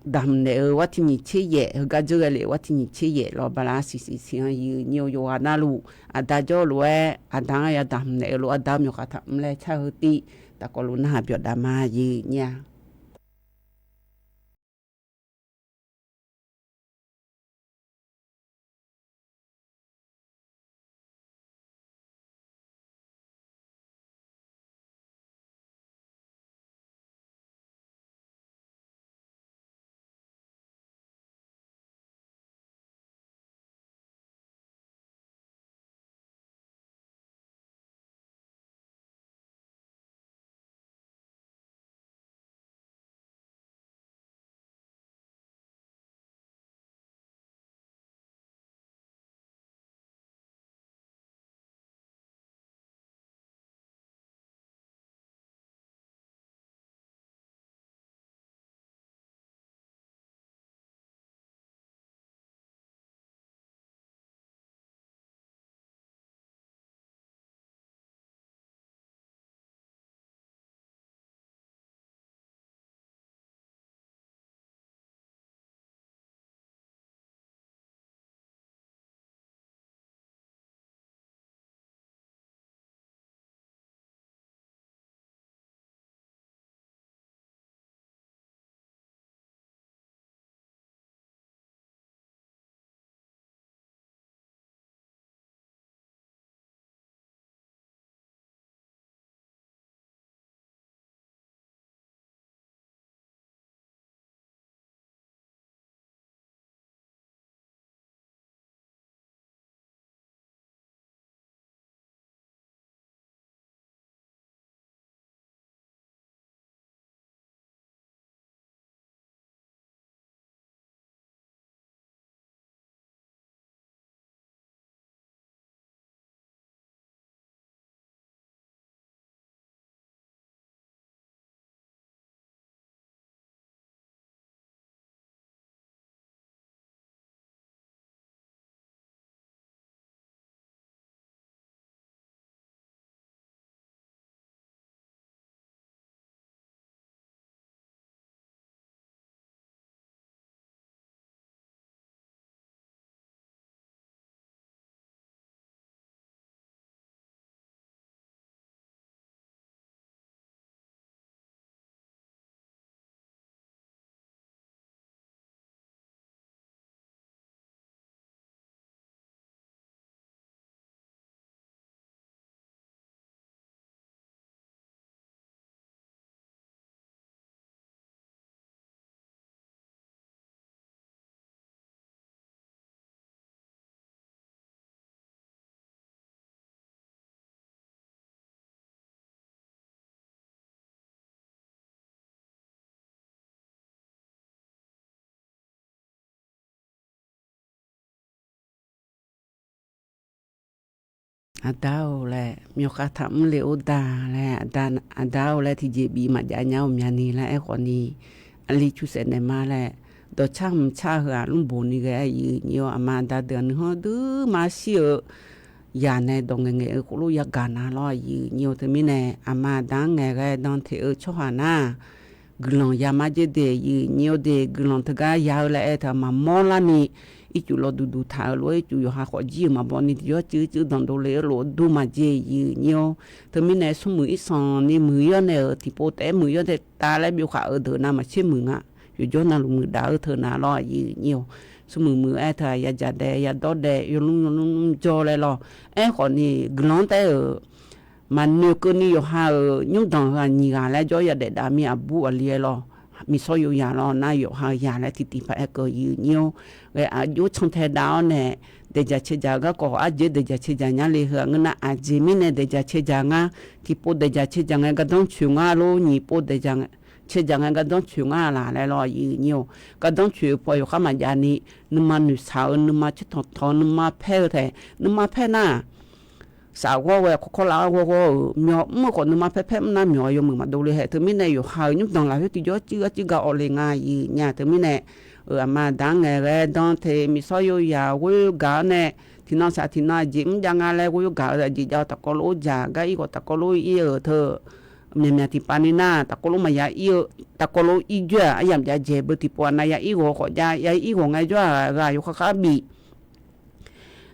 daqhmq naeq-eu war tiq nyiq tser yaef, heugar dzeur ghae le-euq war tiq nyiq tser yaef lawr bala siqsiq siq-anr yiq nyir-eu yawqghaq navluf, aqda jawr lof-aer aqda-anr yadaq hmq naeq-eu lof-aer aqda-eu myawqkhav taqmr laer car heu tiv. Taqkawv lof narhaq byawq daq ma yiq nyir-a. Aqda-or laer myawqkhav taqmr le-or da laer, aqda-or laer tiqjeq bif maqjav nya-eu myavni laer aerkhawfni, aqli cusaef naeq ma laer, dawqcar hmq car heu-aq lmrboq ni ghae-aer yiq nyir-awr, aqma aqda deuq-aq nuikhanr duima shir-eu yaq nae dawq ngaeqngaeq-eu khoerlof yagaq na lawr-aq yiq nyir-awr. Teumirnae aqma aqda-anr ngaeqghae dan teq-eu tsawrhaq nar, guiqlanq ya marjer de yiq nyir-awr de, guiqlanq teugar ya-eu laer aer teu-aq maqmawr larni, ircuf lawv duqduq taq-eu lof-aer ircuf yawqha khawf jir-euq maqbaw ni tiqjawr cuiv cuiv danqdov le-eu lof-aer dur maqjer yiq nyir-awr. Teumirnae smrmuiq irsanq ni muiq-ir-awr nae-euq tiqpov taef-aer muiq-ir-awr taef taf laer byov khaq-eu deuq navmaqtser muiq nga. Yawqjawr navluf muiqdaq-eu teu na lawr-aq yiq nyir-awr. Smrmuiq muiq-aer teu-aq yadzaq dae yadawr dae yawlmr yawlmr jawr laer lawr. Aerkhawfni guiqlanq-anr taef-aer-euq maqnoeq keuvni yawqha-euq nymrdanq heu-aq nyiq ghaq laer jawr yadaef dav mir aqbur aqli-aer lawr. Miqsawr yov yaq lawr nar yawqha-euq yaq laer tiqtiq paq-aer keuv yiq nyir-awr. Ghae aqjox cantae dav-awr nae daeqdzaq caev dzaq-eu garkawv arjeq daeqdzaq caev dzaq nya le heu-aq ngeur nar, aqjeq mirnae daeqdzaq caev dzaq ngar, tiqpov daeqdzaq caev dzaq ngae gardanr coeq ngar lor, nyiq pov daeqdzaq caev dzaq ngae gardanr coeq ngar laq laer lawr yiq nyir-awr. Gardanr coeq-eu paw yawkhar maqjav ni, nuima noeqshaq-eu nuima tsertanq tanq-eu nuima paer-eu taef nuima paer nar, safghawr ghae kawrkawr lar-awr ghawrghawr-euq myawq mr-eu khawf nuima paer paer mr nar myawq-a yawmuiq maqdov le hae. Teumirnae yawqha-euq nymrdanq lafkhoer tiqjawr cuiv gar cuiv gar awv le nga yiq nyir-a. Teumirnae aqma aqda-anr ngaeqghae dan teq miqsawr yov yaq ghoer gaq-awr nae tiqnan shaq tiqnan aqjeq mr jav nga laer ghoe yawr gaq-eu aqjeq jav-eu tafkawv lof-aer jaq gar ir khawf tafkawv lof-aer ir-euq teu, myaqmyaq tiqpav ni nar tafkawv lof maqya ir-eu, tafkawv lof ir joer-aq aryamq jav jaeq beu tiqpov-aq nav ya ir ghawq khawf jav ya ir ghawq ngae jawr-aq ghaq yawkhav khar bif.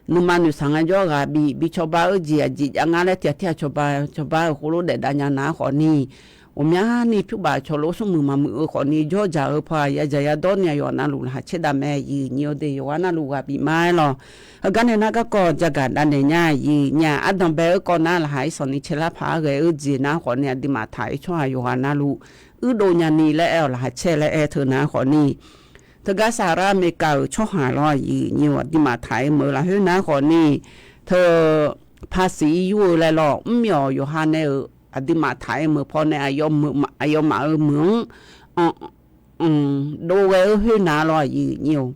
Nuima noeqsaq ngae jawr ghaq bif bi cawba-eu jeq aqjeq jav nga laer tiq ghaq tir-aq cawba cawba-euq khoerlof daef dav nya nar khawf ni, ghawqmyani pyur baf cawq lof smrmuiq maqmuiq-eu khawf ni jawr dzaq-eu paw-aq yadzaq yadawr ni aqyawf navluf laqkhaq caer dav mae. Aqyuif nyi-eu deuq yawqghaq navluf ghaq bif ma-aer lawq. Heugar nae nar garkawv jagaq dav naeq nya. Aqyuif nyi-aq ardanq bae-eu kawv nar laqkhaq irsanq ni caelar paq-aer ghae-eu jeq nar khawf ni aqduimaf taq-euq tsawrhaq yawqghaq navluf uirdov nyani laer aer-awq laqkhaq caer laer aer teu nar khawf ni, teugar Saqlaqlar Aqmeqkaq-euq tsawrhaq lawr aqyuif nyi-eu aqduimaf taq-aer meuq-eu lafkhoer nar khawf ni, teu paqsiq yur-eu laer lawr mrmyawq yawqha nae-euq aqduimaf taq-aer meuq pawnae aqyawfmaf-euq meuq-anr dov ghae-eu khoer nar lawr aqyuif nyi-eu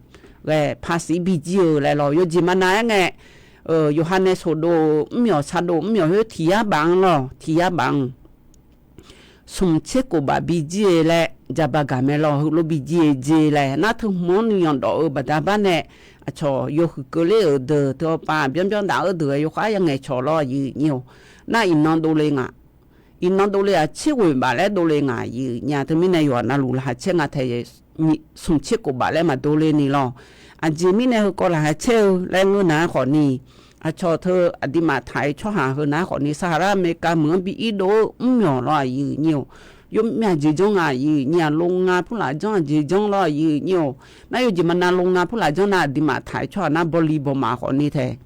ghae paqsiq bijir-eu laer lawr yawjeq maqnav-aer ngae, yawqha nae sheuqdov-eu mrmyawq shardov mrmyawq khoer tiq yar baf-anr lawr tiq yar baf-anr smq tser kof baf bijir-eu laer jaba gaq mae lawr heulof bijir-eu jeq laer nar teu hmq-anr nuiyanq dawf-eu baqda bar nae, aqcawq yawhuiq keuvler-euq deuq teu hawpav byanr byanr daf-eu deuq-aer yawkhav ya ngaeqcawq lawr aqyuif nyi-eu. Nar iqnan dovle nga. Iqnan dovle-aq tser ghoeq baf laer dovle nga aqyuif nyi-a. Teumirnae yawqghaq navluf laqkhaq caer nga tae smq tser kof baf laer maqdov le ni lawr. Aqjeq mirnae heukawv laqkhaq caer-eu laer ngeur nar khawf ni, aqcawq teu aqduimaf taq-euq tsawrhaq heu nar khawf ni Saqlaqlar Aqmeqkaq meuq-anr bi irdov-eu mrmyawq lawr aqyuif nyi-eu. Yawmyav jeq janr nga aqyuif nyi-aq longa purlaf janr aqjeq janr lawr aqyuif nyi-eu. Nar yawjeq maqnav longa purlaf janr nar aqduimaf taq-euq tsawrhaq nar bawli bawmaf khawf ni tae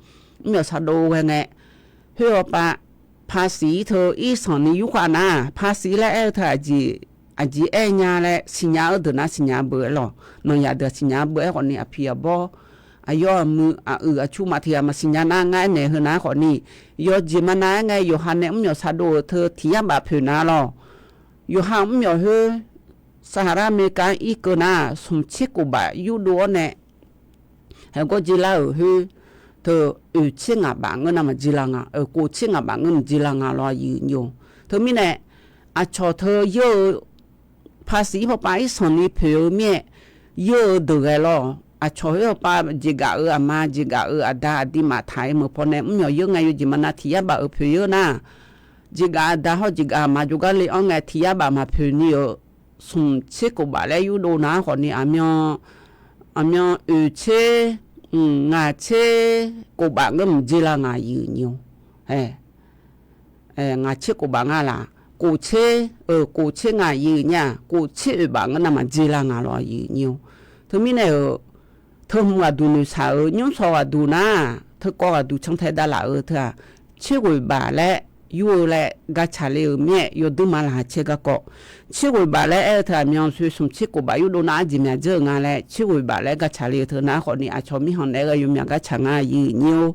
mrmyawq shardov ghae ngae, khoer hawpav paqsiq-ir teu irsanq ni yurkhav nar paqsiq laer aer-eu teu aqjeq aer nya laer siqnya-eu deuq nar siqnya beu-aer lawq. Nanqyaf deuq-aq siqnya beu-aer khawf ni aqpiq aqbawr aqyawf aqmuiq aqyuif aqcu maq tiq ghaq maqsiqnya nar ngar aernaeq heu nar khawf ni, yawjeq maqnav-aer ngae yawqha nae mrmyawq shardov-euq teu tiq yar baf poeq nar lawr. Yawqha mrmyawq khoer Saqlaqlar Aqmeqkaq-anr irkeuv nar smq tser kof baf yurdov-awr nae haeqgawr jeq lar-euq khoer teu oeq tser ngaq baf ngeur nar maqjeq la nga, oeq kof tser ngaq baf ngeur maqjeq la nga lawr aqyuif nyi-eu. Teumirnae aqcawq teu yeur-eu paqsiq-ir pawpav irsanq ni poeq-eu mir-aer yeur-eu deuq ghae lawr. Aqcawq khoer hawpav jeqgaf-euq aqma jeqgaf-euq aqda aqduimaf taq-aer meuq pawnae mrmyawq yeur ngae yawjeq maqnav tiq yar baf-euq poeq yeur nar, jeqgaf aqda hawr jeqgaf aqma jawrgar le-anr ngae tiq yar baf maqpoeq ni-eu smq tser kof baf laer yurdov nar khawf ni aqmyan, aqmyan oeq tser, ngaq tser kof baf ngeur maqjeq la ngaq aqyuif nyi-eu. Ngaq tser kof baf nga laf, kof tser, kof tser ngaq aqyuif nyi-a, kof tser oeq baf ngeur nar maqjeq la ngaq lawr aqyuif nyi-eu. Teumirnae-euq teu hmq ghaqduq noeqshaq-euq nymr shaw ghaqduq nar, teu kawv ghaqduq cantae davlaf-euq teu-aq, tser ghoeq baf laer yur-eu laer gacaq le-euq mir-aer yawduir ma laqkhaq caer garkawv. Tser ghoeq baf laer aer-eu teu aqmyan soe smq tser kof baf yurdov nar arjeq myaq dzeur-euq nga laer tser ghoeq baf laer gacaq le-eu teu nar khawf ni aqcawq mirkhanq naeq-aer ghae yawmyaq gacaq nga aqyuif nyi-eu.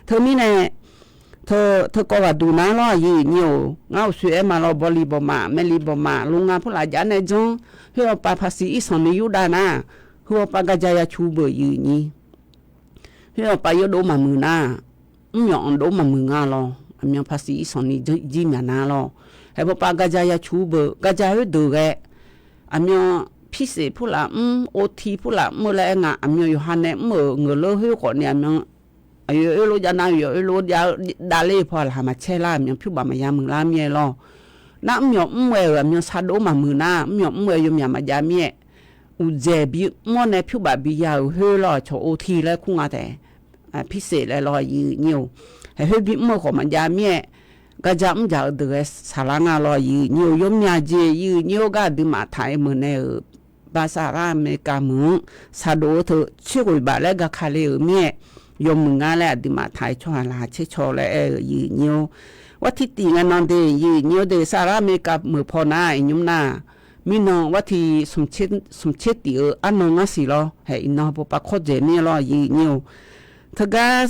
Teumirnae teu, teu kawv ghaqduq nar lawr aqyuif nyi-eu. Ngar uqshoe aer ma lawr bawli bawmaf maerli bawmaf longa purlaf jav nae janr, khoer hawpav paqsiq irsanq ni yurdav nar, heu hawpav gaja ya cu beuq aqyuif nyi. Khoer hawpav yurdov maqmuiq nar, mrmyawq anqdov maqmuiq nga lawr aqmyan paqsiq irsanq ni jir myaq nar lawr. Haeq hawpav gaja ya cu beuq gaja khoerdeuq ghae, aqmyan pirseq purlaf mr oti purlaf mr-eu laer aer nga aqmyan yawqha nae mr-euq ngeuq leur khoer khawf ni aqmyan aqyawf oerlof jav nar yawf oerlof jav-eu davler-eu paw laqkhaq maqcaer lar aqmyan pyur baf maqya muiq lar mir-aer lawr. Nar mrmyawq mr ghae-euq aqmyan shardov maqmuiq nar mrmyawq mr ghae yawmyaq maqjav mir-aer, uqdzaeq bimr-awr nae pyur baf biya-euq khoer lawr aqcawq oti laer kur nga taef. Pirseq laer lawr aqyuif nyi-eu. Haeq khoer bimr-eu khawf maqjav mir-aer, gaja mr dzaq-eu deuq ghae saqlar nga lawr aqyuif nyi-eu. Yawmyaq jeq aqyuif nyi-eu gar aqduimaf taq-aer meuq nae-euq Baqsaqlar Aqmeqkaq meuq-anr shaqdov-eu teu tser ghoeq baf laer gaka le-euq mir-aer, yawmuiq ngar laer aqduimaf taq-aer tsawrhaq laqkhaq caer caw laer aer-eu aqyuif nyi-eu. War tir tif ngae nan de aqyuif nyi-eu de Saqlar Aqmeqkaq meuq paw nar iqnymr nar, mirnan war tir smq tser tif-eu arnan ngar siq lawr haeq iqnan bawpav kawr dzaeq mir-aer lawr aqyuif nyi-eu. Teugar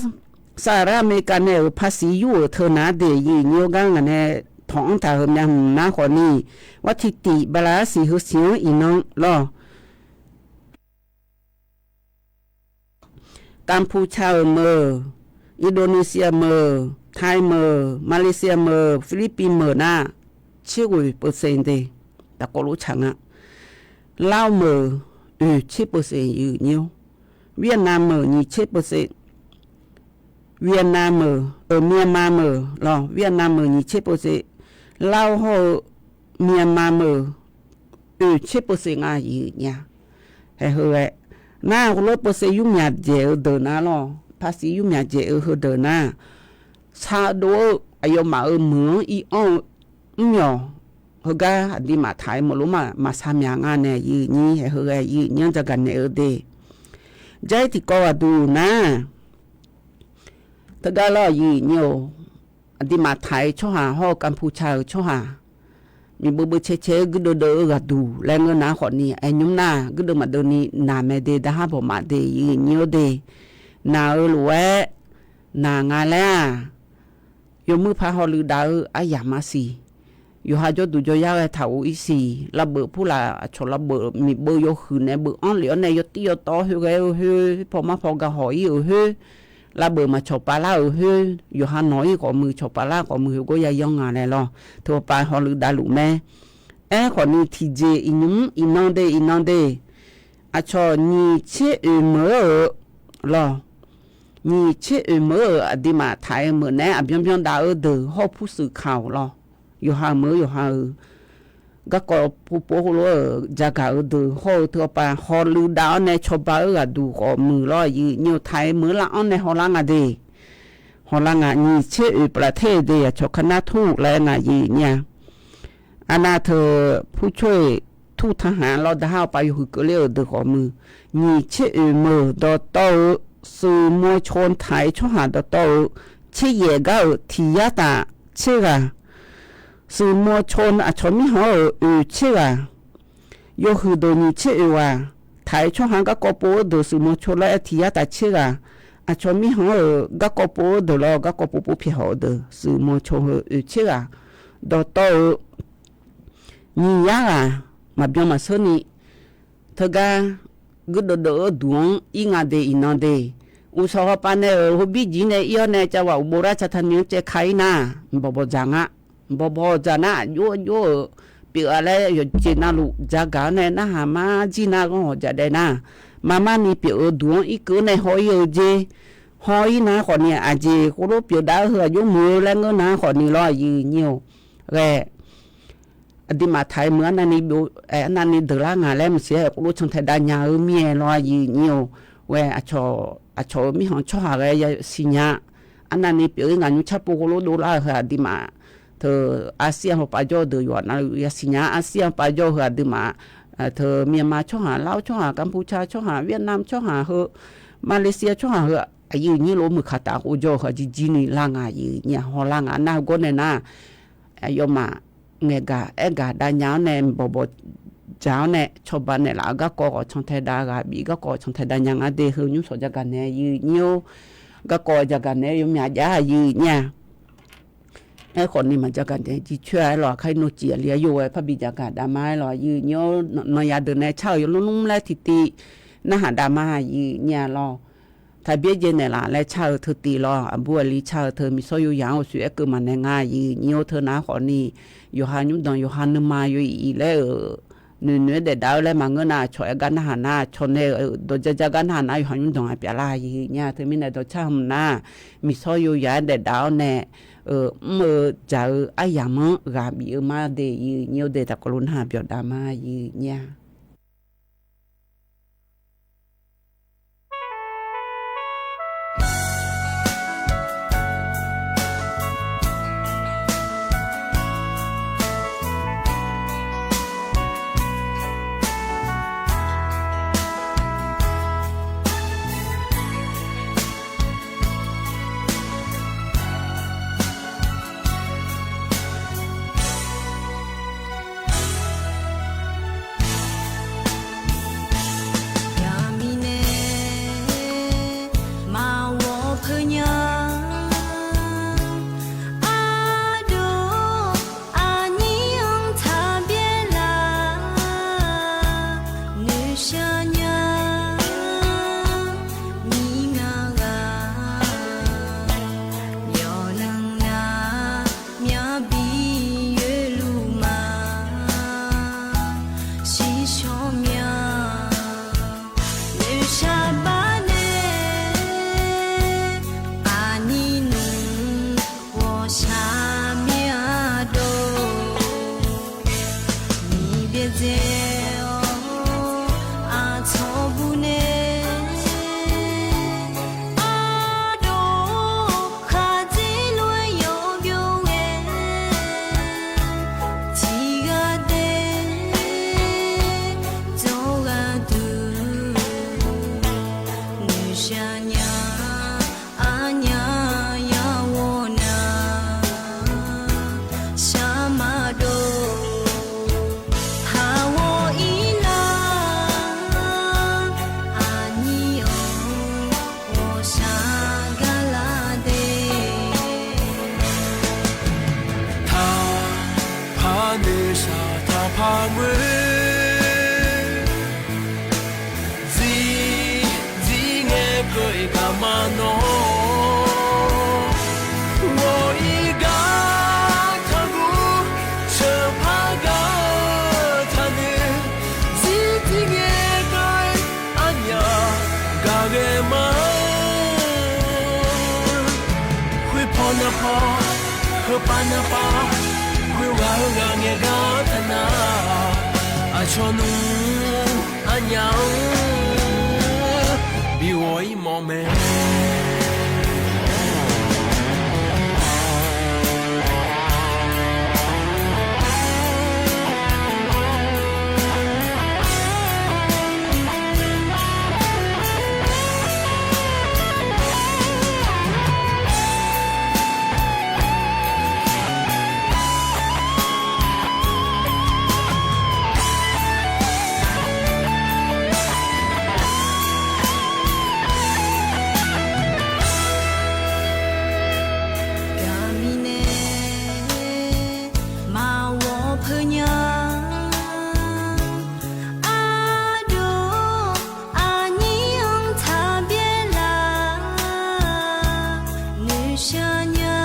Saqlar Aqmeqkaq nae-euq paqsiq yur-euq teu nar de aqyuif nyi-eu gar ngaq nae tawq-anr taq-euq myavhmq nar khawf ni, war tir tif bala arsiq heu siq-anr iqnan lawr. Kampuchea-euq meuq, Indonesia meuq, Thai meuq, Malaysia meuq, Philippines meuq nar, tser ghoeq percent de, taqkawv lof tsaq nga. Laos meuq, oeq tser percent aqyuif nyi-eu. Vietnam meuq nyiq tser percent. Vietnam-euq, Myanmar-euq lawr, Vietnam-euq nyiq tser เปอร์เซ็นต์, Laos hawr-eu Myanmar-euq oeq tser เปอร์เซ็นต์ nga aqyuif aqnyir-a. Haeq heu ghae, nar heulof เปอร์เซ็นต์ yurmyaq dzaeq-eu deuq nar lawr, ภาษี yurmyaq dzaeq-eu heudeuq nar, shardov-eu aqyawfmaf-euq meuq-anr ir anr-eu mr myawq heugar aqduimaf taq-aer meuq lof-aer maqshar myaq nga nae aqyuif aqnyir, haeq heu ghae aqyuif aqnyir-anr jagaq naeq-eu de. Jar-ir tiqkawv ghaqduq nar, teugar lawr aqyuif aqnyir-or, aqduimaf taq-aer tsawrhaq hawr-eu กัมพูชา-euq tsawrhaq, miqbeuv beuv cae cae-aer guirdeuv deuv-eu ghaqduq laer ngeur nar khawfni, aer nymr nar guirdeuv maqdeuv ni naq mae de, darhar bawq maf de aqyuif aqnyir-or de. Naq-eu lof-aer naq nga laer-aq, yawmuir paq hawluiv dav-eu aryamq maqsiq. Yawqha jawrduq jawryar ghae taq-euq irsiq, lavbeuv purlaf aqcawq lavbeuv miqbeuv yawhuiq nae beuv-anr lef-awr nae yawtir yawtawv khoerghae-eu khoer, paw mar paw ga hawq-ir-euq khoer, lavbeuv maqcawq pavlar-euq khoer, yawqha nawq-ir khawf muiq, cawq pavlar khawf muiq, heugawr yayanr nga laer lawr, teu paq hawluiv davluf mae. Aerkhawfni tiqjeq iqnymr iqnan de iqnan de, aqcawq nyiq tser oeq meuq-eu lawr, nyiq tser oeq meuq-eu aqduimaf taq-aer meuq naeq-aer aqbyan byan dav-eu deuq hawr-eu ผู้สื่อข่าว lawr, yawqha-euq meuq-eu yawqha-euq garkawv povpov heulof-aer jagaq-eu deuq hawr-eu teu paq hawluiv dav-awr nae cawba-eu ghaqduq khawf muiq lawr aqyuif aqnyir-or, taq-aer meuq-eu lar-anr nae hawlar nga de. Hawlar nga, nyiq tser oeq pavlaf ter-eu de aqcawq คณะทูต laer nga aqyuif aqnyir-a. Arnav teu ผู้ช่วยทูตทหาร lawr, darhar-eu pav yawhuiq keuvler-euq deuq khawf muiq, nyiq tser oeq meuq dawqtawv-eu สื่อมวลชน taq-aer tsawrhaq dawqtawv-eu tser yaef gar-euq tiq yar taf tser ghaq, สื่อมวลชน aqcawq mirkhanq-euq oeq tser ghaq, yawhuiq deuq nyiq tser oeq ghaq, taq-aer tsawrhaq-anr garkawv pov-eu deuq สื่อมวลชน laer tiq yar taf tser ghaq, aqcawq mirkhanq-euq garkawv pov-eu deuq lawr, garkawv pov pov pyaeq hawq-eu deuq สื่อมวลชน heu oeq tser ghaq, dawqtawv-eu nyiq yar ghaq maqbyan maqsheur ni, teugar guirdeuv deuv-eu duq-anr ir nga de iqnan de. Uqshawq hawpav nae-euq hobir jir nae ir-awr nae cavghaq uqbov lar cata ni-anr caev ka-ir nar, bawq bawq dzaq nga. Bawq bawq dzaq nar aqjox aqjox-euq pyeuf-a laer yawqjeq navluf jagaq-awr nae narhaq mar jir nar ghanr hawq jaq daev nar, mar mar ni pyeuf-eu duq-anr irkeuv-awr nae haw-ir-eu jer. Haw-ir nar khawfni aqjeq khoerlof pyeufdav-eu heu aqjox muiq-eu laer ngeur nar khawfni lawr aqyuif aqnyir-or, ghae aqduimaf taq-aer meuq arnavni byov, arnavni deuq lar nga laer maqsiq-aer khoerlof cantae dav nya-eu mir-aer lawr aqyuif aqnyir-or, ghae aqcawq-euq mirkhanq tsawrhaq ghae yasiq nya. Arnavni pyeuf-ir ngaq nymr carpov khoerlof dovlar-eu heu aqduimaf teu อาเซียน hawpav jawr-eu deuq yawqha navluf yasiq nya. อาเซียน hawpav jawr-eu heu aqduimaf teu Myanmar tsawrhaq, Laos tsawrhaq, กัมพูชา tsawrhaq, Vietnam tsawrhaq heu, Malaysia tsawrhaq heu aqyuif aqnyir lof muiqkaq taf khof jawr-eu heu jir jir ni lar nga aqyuif aqnyir-a. Hawlar nga nar heugawr nae nar, aqyawfmaf ngaeqgaq aergaq dav nya-awr nae bawq bawq dzaq-awr nae cawba naeqlaf-eu garkawv khawf cantae dav, ghaq bif garkawv cantae dav nya ngar de. Heu nymr shawq jagaq naeq aqyuif aqnyir-or, garkawv jagaq naeq-aer yawmyaq jav aqyuif aqnyir-a. Aerkhawfni maqjagaq naeq jircoer-a. Aerlawq aqkar-ir nawr cif aqli-aer yov-aer parbi jagaq dav ma. Aerlawq aqyuif aqnyir-or, nanqya deuq nae car-euq yawlmr lmr laer tiqtiv narhaq dav ma aqyuif aqnyir-a lawr. Taqbyaer jaev naeqlaf laer car-eu teutiv lawr. Aqbur aqli car-eu teu miqsawr yoyaq-anr uqshoe aerkeuv maqnaeq nga aqyuif aqnyir-or. Teu nar khawfni yawqha nymrdanq yawqha nuima yawif-ir laer-euq noeqnoeq-aer daef dav-eu laer maqngeur nar, aqcawq aer gar narhaq nar, aqcawq nae-euq dawq jaja gar narhaq nar, yawqha nymrdanq-a pyaf lar aqyuif aqnyir-a. Teumirnae dawqcar hmq nar, miqsawr yoyaq-aer daef dav-awr nae mr-eu dzaq-eu aryamq-anr ghaq bif-eu ma de aqyuif aqnyir-or. De taqkawv lof narhaq byawq dav ma aqyuif aqnyir-a. Aqgeu, zir, zir ngae keuv-eu gaqma nawr, ghawq-ir gar taqguv, sheuqpar gar-eu taqnoeq, zir zir ngae keuv-eu arnyaf gaq ghae ma. Khoerpaw narpaw, heupav narpav, khoerghaq-eu ghaq ngaeq gar taqnar, aqcawq nmr arnyaf-anr bi ghawq-ir mawf mae. Gaqmiq nae maqghawq peunya. Ardov aqnyir-anr taqbyaer laf, noeqshaq nya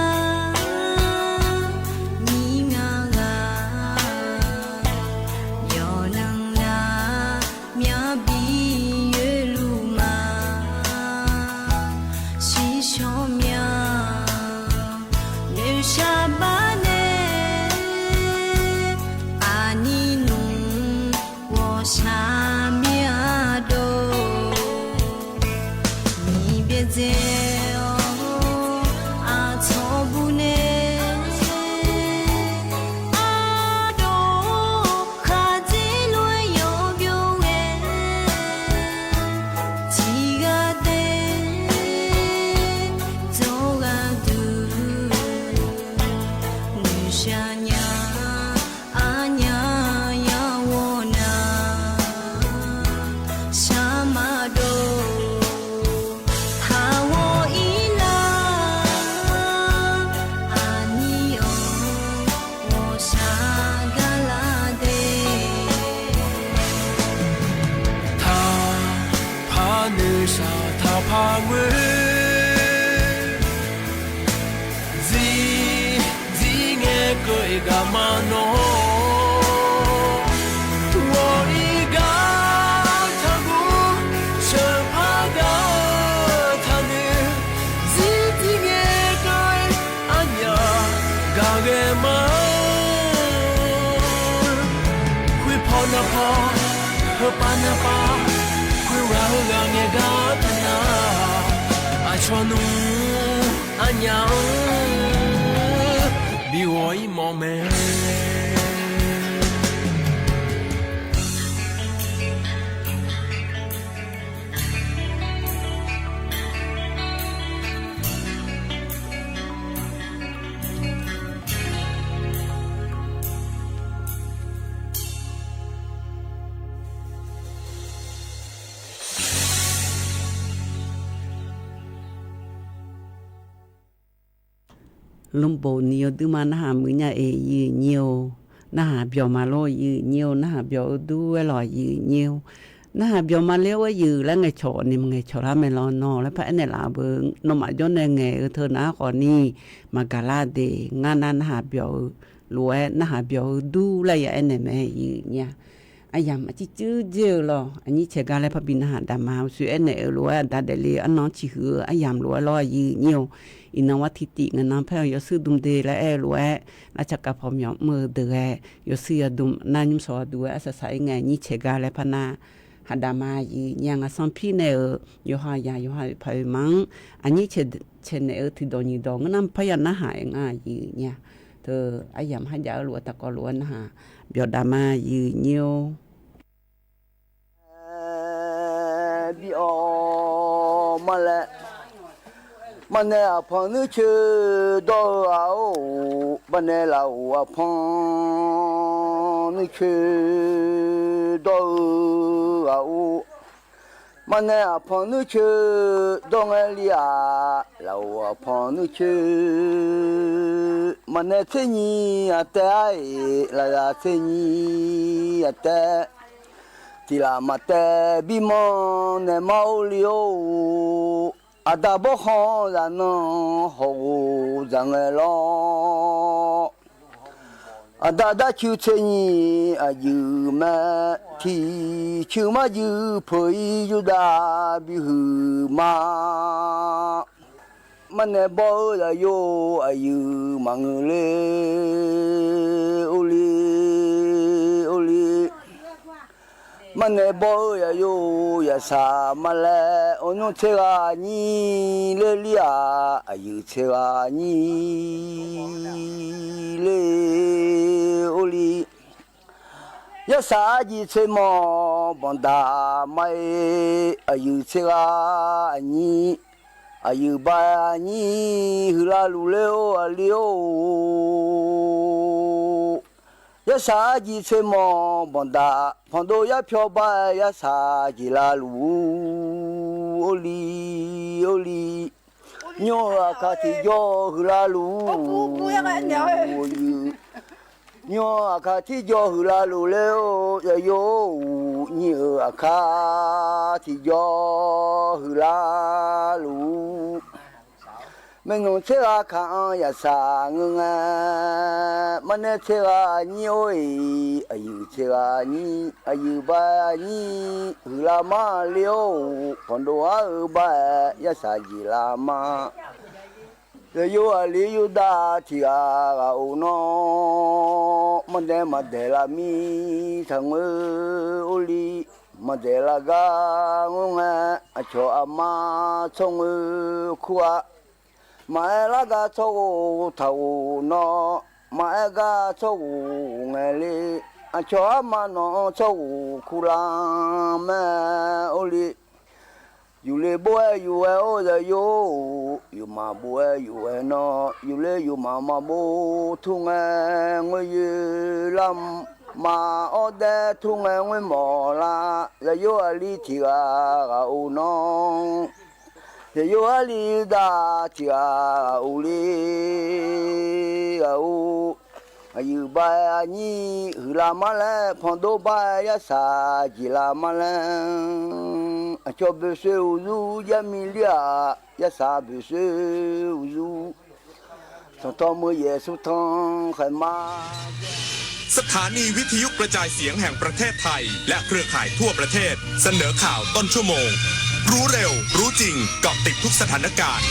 nyir nga ghaq, yawqnan nar myavbi yoerluf ma. Shiqshawq mya noeqshaq bar nae, aqnyir nmr ghawqshaq mir-a dov. Nyiq byaerdzae-awr aqcawq bu nae, ardov khaqdzer lof-aer yawqbyov ghae, tiqghaq daef dzawr ghaqduq, noeqshaq nya arnyaf yar ghawq nar, shaq maqdov. Haq ghawq-ir lar, aqnyir-anr ghawqshaq gar lar de. Taqpaq noeqshaq taqpaq ngoer, zir, zir ngae keuv-eu gaqma nawr, ghawq-ir gar taqguv, sheuqpar gar-eu taqnoeq, zir zir ngae keuv-eu arnyaf gaq ghae ma. Khoerpaw narpaw, heupav narpav, khoerghaq-eu ghaq ngaeq gar taqnar, aqcawq nmr arnyaf-anr bi ghawq-ir mawf mae. Lmqbof ni yawduima narhaq muiq nya-eq, yuiq nyir-or. Narhaq byawq ma lor, yuiq nyir-or. Narhaq byawq-eu dur-aer lawq, yuiq nyir-or. Narhaq byawq ma ler-aer yuiq laer ngaeqcawq ni maqngaeqcawq lar mae lawr. Nawq laer par aernaeq laf-eu beu, nawmaf jawr nae ngaeq-eu teu nar khawf ni maqgaq lar de. Ngar nar narhaq byawq-eu lof-aer, narhaq byawq-eu dur laer ya aernaeq mae, yuiq nyir-a. Aryamq aqcir cuir dzer-eu lawr, aqnyir caeq gar laer parbi narhaq daq ma. Uqshoe aernaeq-eu lof-aer, aqda daefle arnan-anr ciqhuiq-eu aryamq lof-aer lawr, yuiq nyir-or. Iqnan war tiqtiv ngaq nan paer-eu yawshuir dm de laer aer-eu lof-aer, lavcaqkaq pawqmyawq mr-eu deuq ghae, yawshuir yadm nar nymr shawq ghaq duq-aer arsaq saq-ir ngae, aqnyir caeq gar laer par nar haq daq ma, yuiq nyir-a. Ngaqsanr pir nae-euq yawqha yaq yawqha paq-oe ma-anr, aqnyir caeq naeq-eu tiqdawq nyiq dawq ngeur nar parya narhaq-aer nga, yuiq nyir-a. Teu aryamq kharjav-eu lof-aer taqkawv lof-aer narhaq byawq daq ma, yuiq nyir-or. Bi-awr ma laer, maqnaeq aqpanq nuircoer dawr-eu ghaq-or, maqnaeq laf-or aqpanq nuircoer dawr-eu ghaq-or, Maqnaeq aqpanq nuircoer dawr ngae li-aq, laf-euq aqpanq nuircoer. Maqnaeq tser nyiq aqtaev-a-iq, lafzaq tser nyiq aqtaev. Tiq laf maqtaev bimanr naeq mar or li-or. Aqda bawrkhanq zaqnan hawghof dzaq ngae lawr. Aqda darcuiv tser nyiq aqyuif mae, tiq cuiv marjuif peuq-ir yurdav bihuiq ma. Maqnaeq bawr-eu zaqyo aqyuif maqngeur le, or li, or li. Maqnaeq bawr-eu zaqyo, zaqsaq ma laer, awqnymr tser ghaq nyir ler li-aq, aqyuif tser ghaq nyir ler, or li. Yarsaq arjiv tser mawq banqdaq ma-ir, aqyuif tser ghaq aqnyir, aqyuif ba aqnyir huiqlar luf ler-or, aqli-or. Yarsaq arjiv tser mawq banqdaq, panqdov yarpyawr ba-aer yarsaq jeqlar luf-ur, or li, or li. Nymr-eu aqkaq tiqjawr huiqlar luf-ur, aqyuif. Nymr-eu aqkaq tiqjawr huiqlar luf ler-or, zaqyo-or, nyir-eu aqkaq tiqjawr huiqlar luf-ur. Maeqnmq tser ghaq kaq-anr yarsaq ngeur ngae, maqnaeq tser ghaq nyir-or-iq, aqyuif tser ghaq nyir, aqyuif ba nyir huiqlar ma le-or, panqdov ar-eu ba-aer yarsaq jeqlar ma. Zaqyo aqli yurdav tiq ghaq ghaq-or nawr, maqdaeq maqdaeq lavmir taqngoer or li, maqdaeq lavgar ngor ngae, aqcawq aqma tsawrngoer kur-a. Maqaer lar gar tsawrghof taqghof nawr, maqaer gar tsawrghof ngaeq le, aqcawq aqma nawq-anr tsawrghof kur lar mae or li. Yufle bov-aer yuf-aer or zaqyo-or, yufmaf bov-aer yuf-aer nawr, yufle yufmaf maqbov tur ngae ngoer yoe lar, maqawr daer tur ngae ngoer mawf lar, zaqyo aqli tiq ghaq ghaq-or nawr, zaqyo aqli dav tiq ghaq ghaq-or le, ghaq-or. Aqyuif ba aqnyir huiqlar ma laer, panqdov ba yarsaq jeqlar ma laer, aqcawq boeqsoeq uqzur jarmir lir-aq, yarsaq boeqsoeq uqzur, tanqtawq meuq yaeq surtanq khaeq ma. สถานีวิทยุกระจายเสียงแห่งประเทศไทย และเครือข่ายทั่วประเทศ เสนอข่าวต้นชั่วโมง รู้เร็ว รู้จริง เกาะติดทุกสถานการณ์